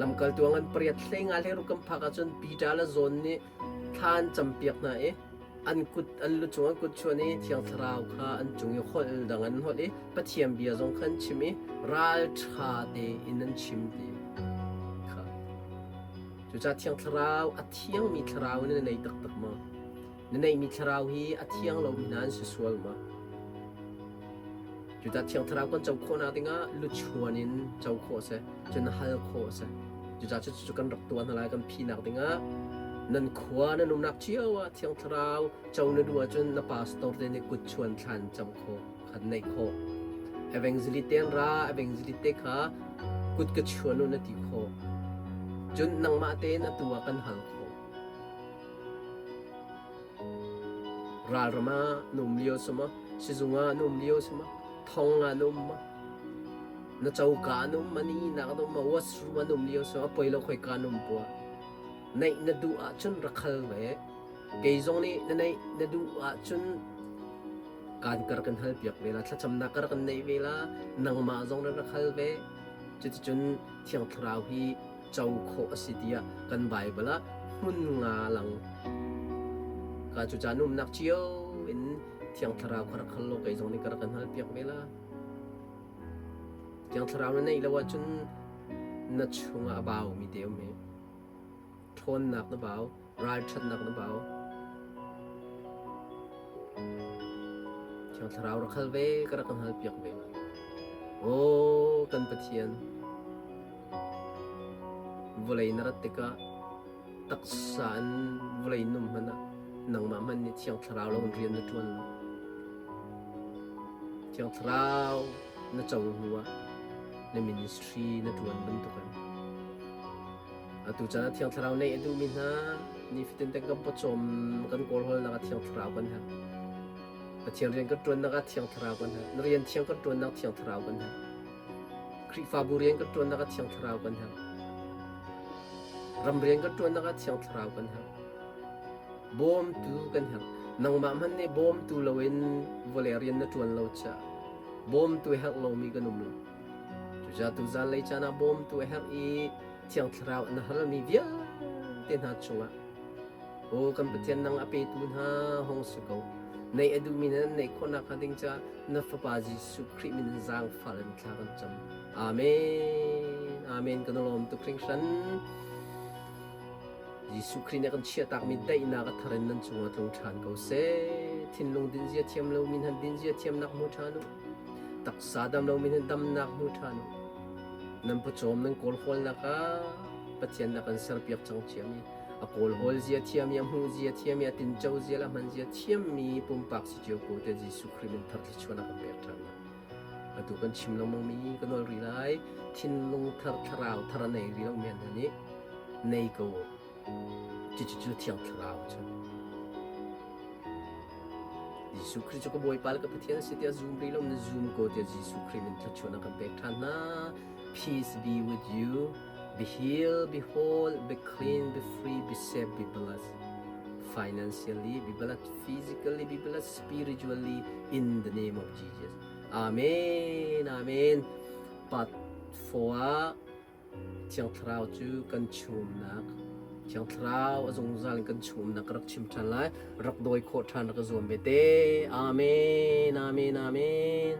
Lamkaltu ngan pariat hleinga hleiruk kan phak ahcun Peter le John nih thla an campiak hna i an kut an lu cung an kut chuan i Thiang Thlarau kha an cung i holh dang an holh i Pathian bia zong kha an chim i ralṭha tein an chim ti kha. Cucaah Thiang Thlarau a thiangmi thlarau in na nei taktak maw? Na neihmi thlarau hi a thiang lomi hna an si sual maw? Cucaah Thiang Thlarau kan co khawhnak dingah luchuan in co khawh a si, cun hal khawh a si. Cucaah cucu kan rak tuah hna lai kan phinak dingah nan khua nan umnak cio ah Thiang Thlarau co na duh ahcun na pastor te nih kutchuan thlan cam khawh khan neih khawh. Evangelist te an ra, evangelist te kha kut ka chuan u na ti khawh. Cun nangmah tein atu ah kan hal khawh. Ralram ah na um lio si maw? Sizung ah na um lio si maw? Thong ah na um maw? Na coka ah na um ma? Na ihnak ah na um ma? Washroom ah na um lio si maw? A poi lo khoika na um poah. Neih na duh ahcun rak hal ve. Kei zong nih na neih na duh ahcun kaan kar kan hal piak ve la, thlacamnak kar kan neih ve la, nangmah zong na rak hal ve. Cuticun Thiang Thlarau hi co khawh a si tiah kan Baibal ah hmun nga lang ka cu caan umnak cio in Thiang Thlarau kha rak hal law kei zong nih ka rak kan hal piak ve la. Thiang Thlarau na neih lo ahcun na chungah a baumi te um hi. Ṭhawnnak na bau, ralṭhatnak na bau. Thiang Thlarau rak hal ve, ka rak kan hal piak ve. Aw kan Pathian, vawlei na rat tikah taksa in vawlei num hmanh ah nangmah hmanh nih Thiang Thlarau lo in rian na ṭuan lo. Thiang Thlarau na co hnu ah na ministry na ṭuan bantukin Atu caan ah Thiang Thlarau neih a duhmi hna nifatin te kan pawcawm kan kawlhawlnak ah Thiang Thlarau kan herh. Pathian rian kan ṭuannak ah Thiang Thlarau kan herh. Na rian thiang kan ṭuannak Thiang Thlarau kan herh. Khrihfabu rian kan ṭuannak ah Thiang Thlarau kan herh. Ram rian kan ṭuannak ah Thiang Thlarau kan herh. Bawmtu kan herh. Nangmah hmanh nih bawmtu loin vawlei rian na ṭuan lo caah bawmtu a herh lomi kan um lo. Cucaah tuzaan lei caan ah bawmtu a herh i Thiang Thlarau an halmi vialte hna cungah Aw kan Pathian nang a petu hna hong si ko. Neih a duhmi nan neih khawhnak hnga ding caah na Fapa Jesuh Khrih min in zaangfah in thla kan cam. Amen. Amen. Kan lawm tuk hringhran. Jesuh Khrih nih a kan chiahtakmi daihnak a thar in nan cungah tlung ṭhan ko seh. Thinlung dinzia thiam lomi hna dinzia thiamnak hmu ṭhan u. Taksa dam lomi hna damnak hmu ṭhan u. Nan pawcawm nan kawlhawlnak ah Pathian na kan serpiak cang ciami a kawlhawl zia thiami a hmuh zia thiami a tinco zia le a hman zia thiammi pumpak si cio ko te Jesuh Khrih min thar thluachuah kan pek ṭhan. Atu kan chim lengmangmi ka nawl rih lai. Thinlung thar thlarau thar a nei rih lomi hna nih nei ko. Cucu cu Thiang Thlarau cu. Jesuh Khrih cu ka Bawipa le ka Pathian a si tiah zum rih lo na zum ko tiah Jesuh Khrih min thluachuahnak kan pek ṭhan hna. Peace be with you. Be healed, be whole, be clean, be free, be safe, be blessed. Financially, be blessed physically, be blessed spiritually in the name of Jesus. Amen. Amen. Part 4 ah Thiang Thlarau cu kan chumnak Thiang Thlarau a zungzal in kan chumnak ka rak chim ṭhan lai. Rak dawi khawh ṭhan rak ka zuam ve te. Amen. Amen. Amen.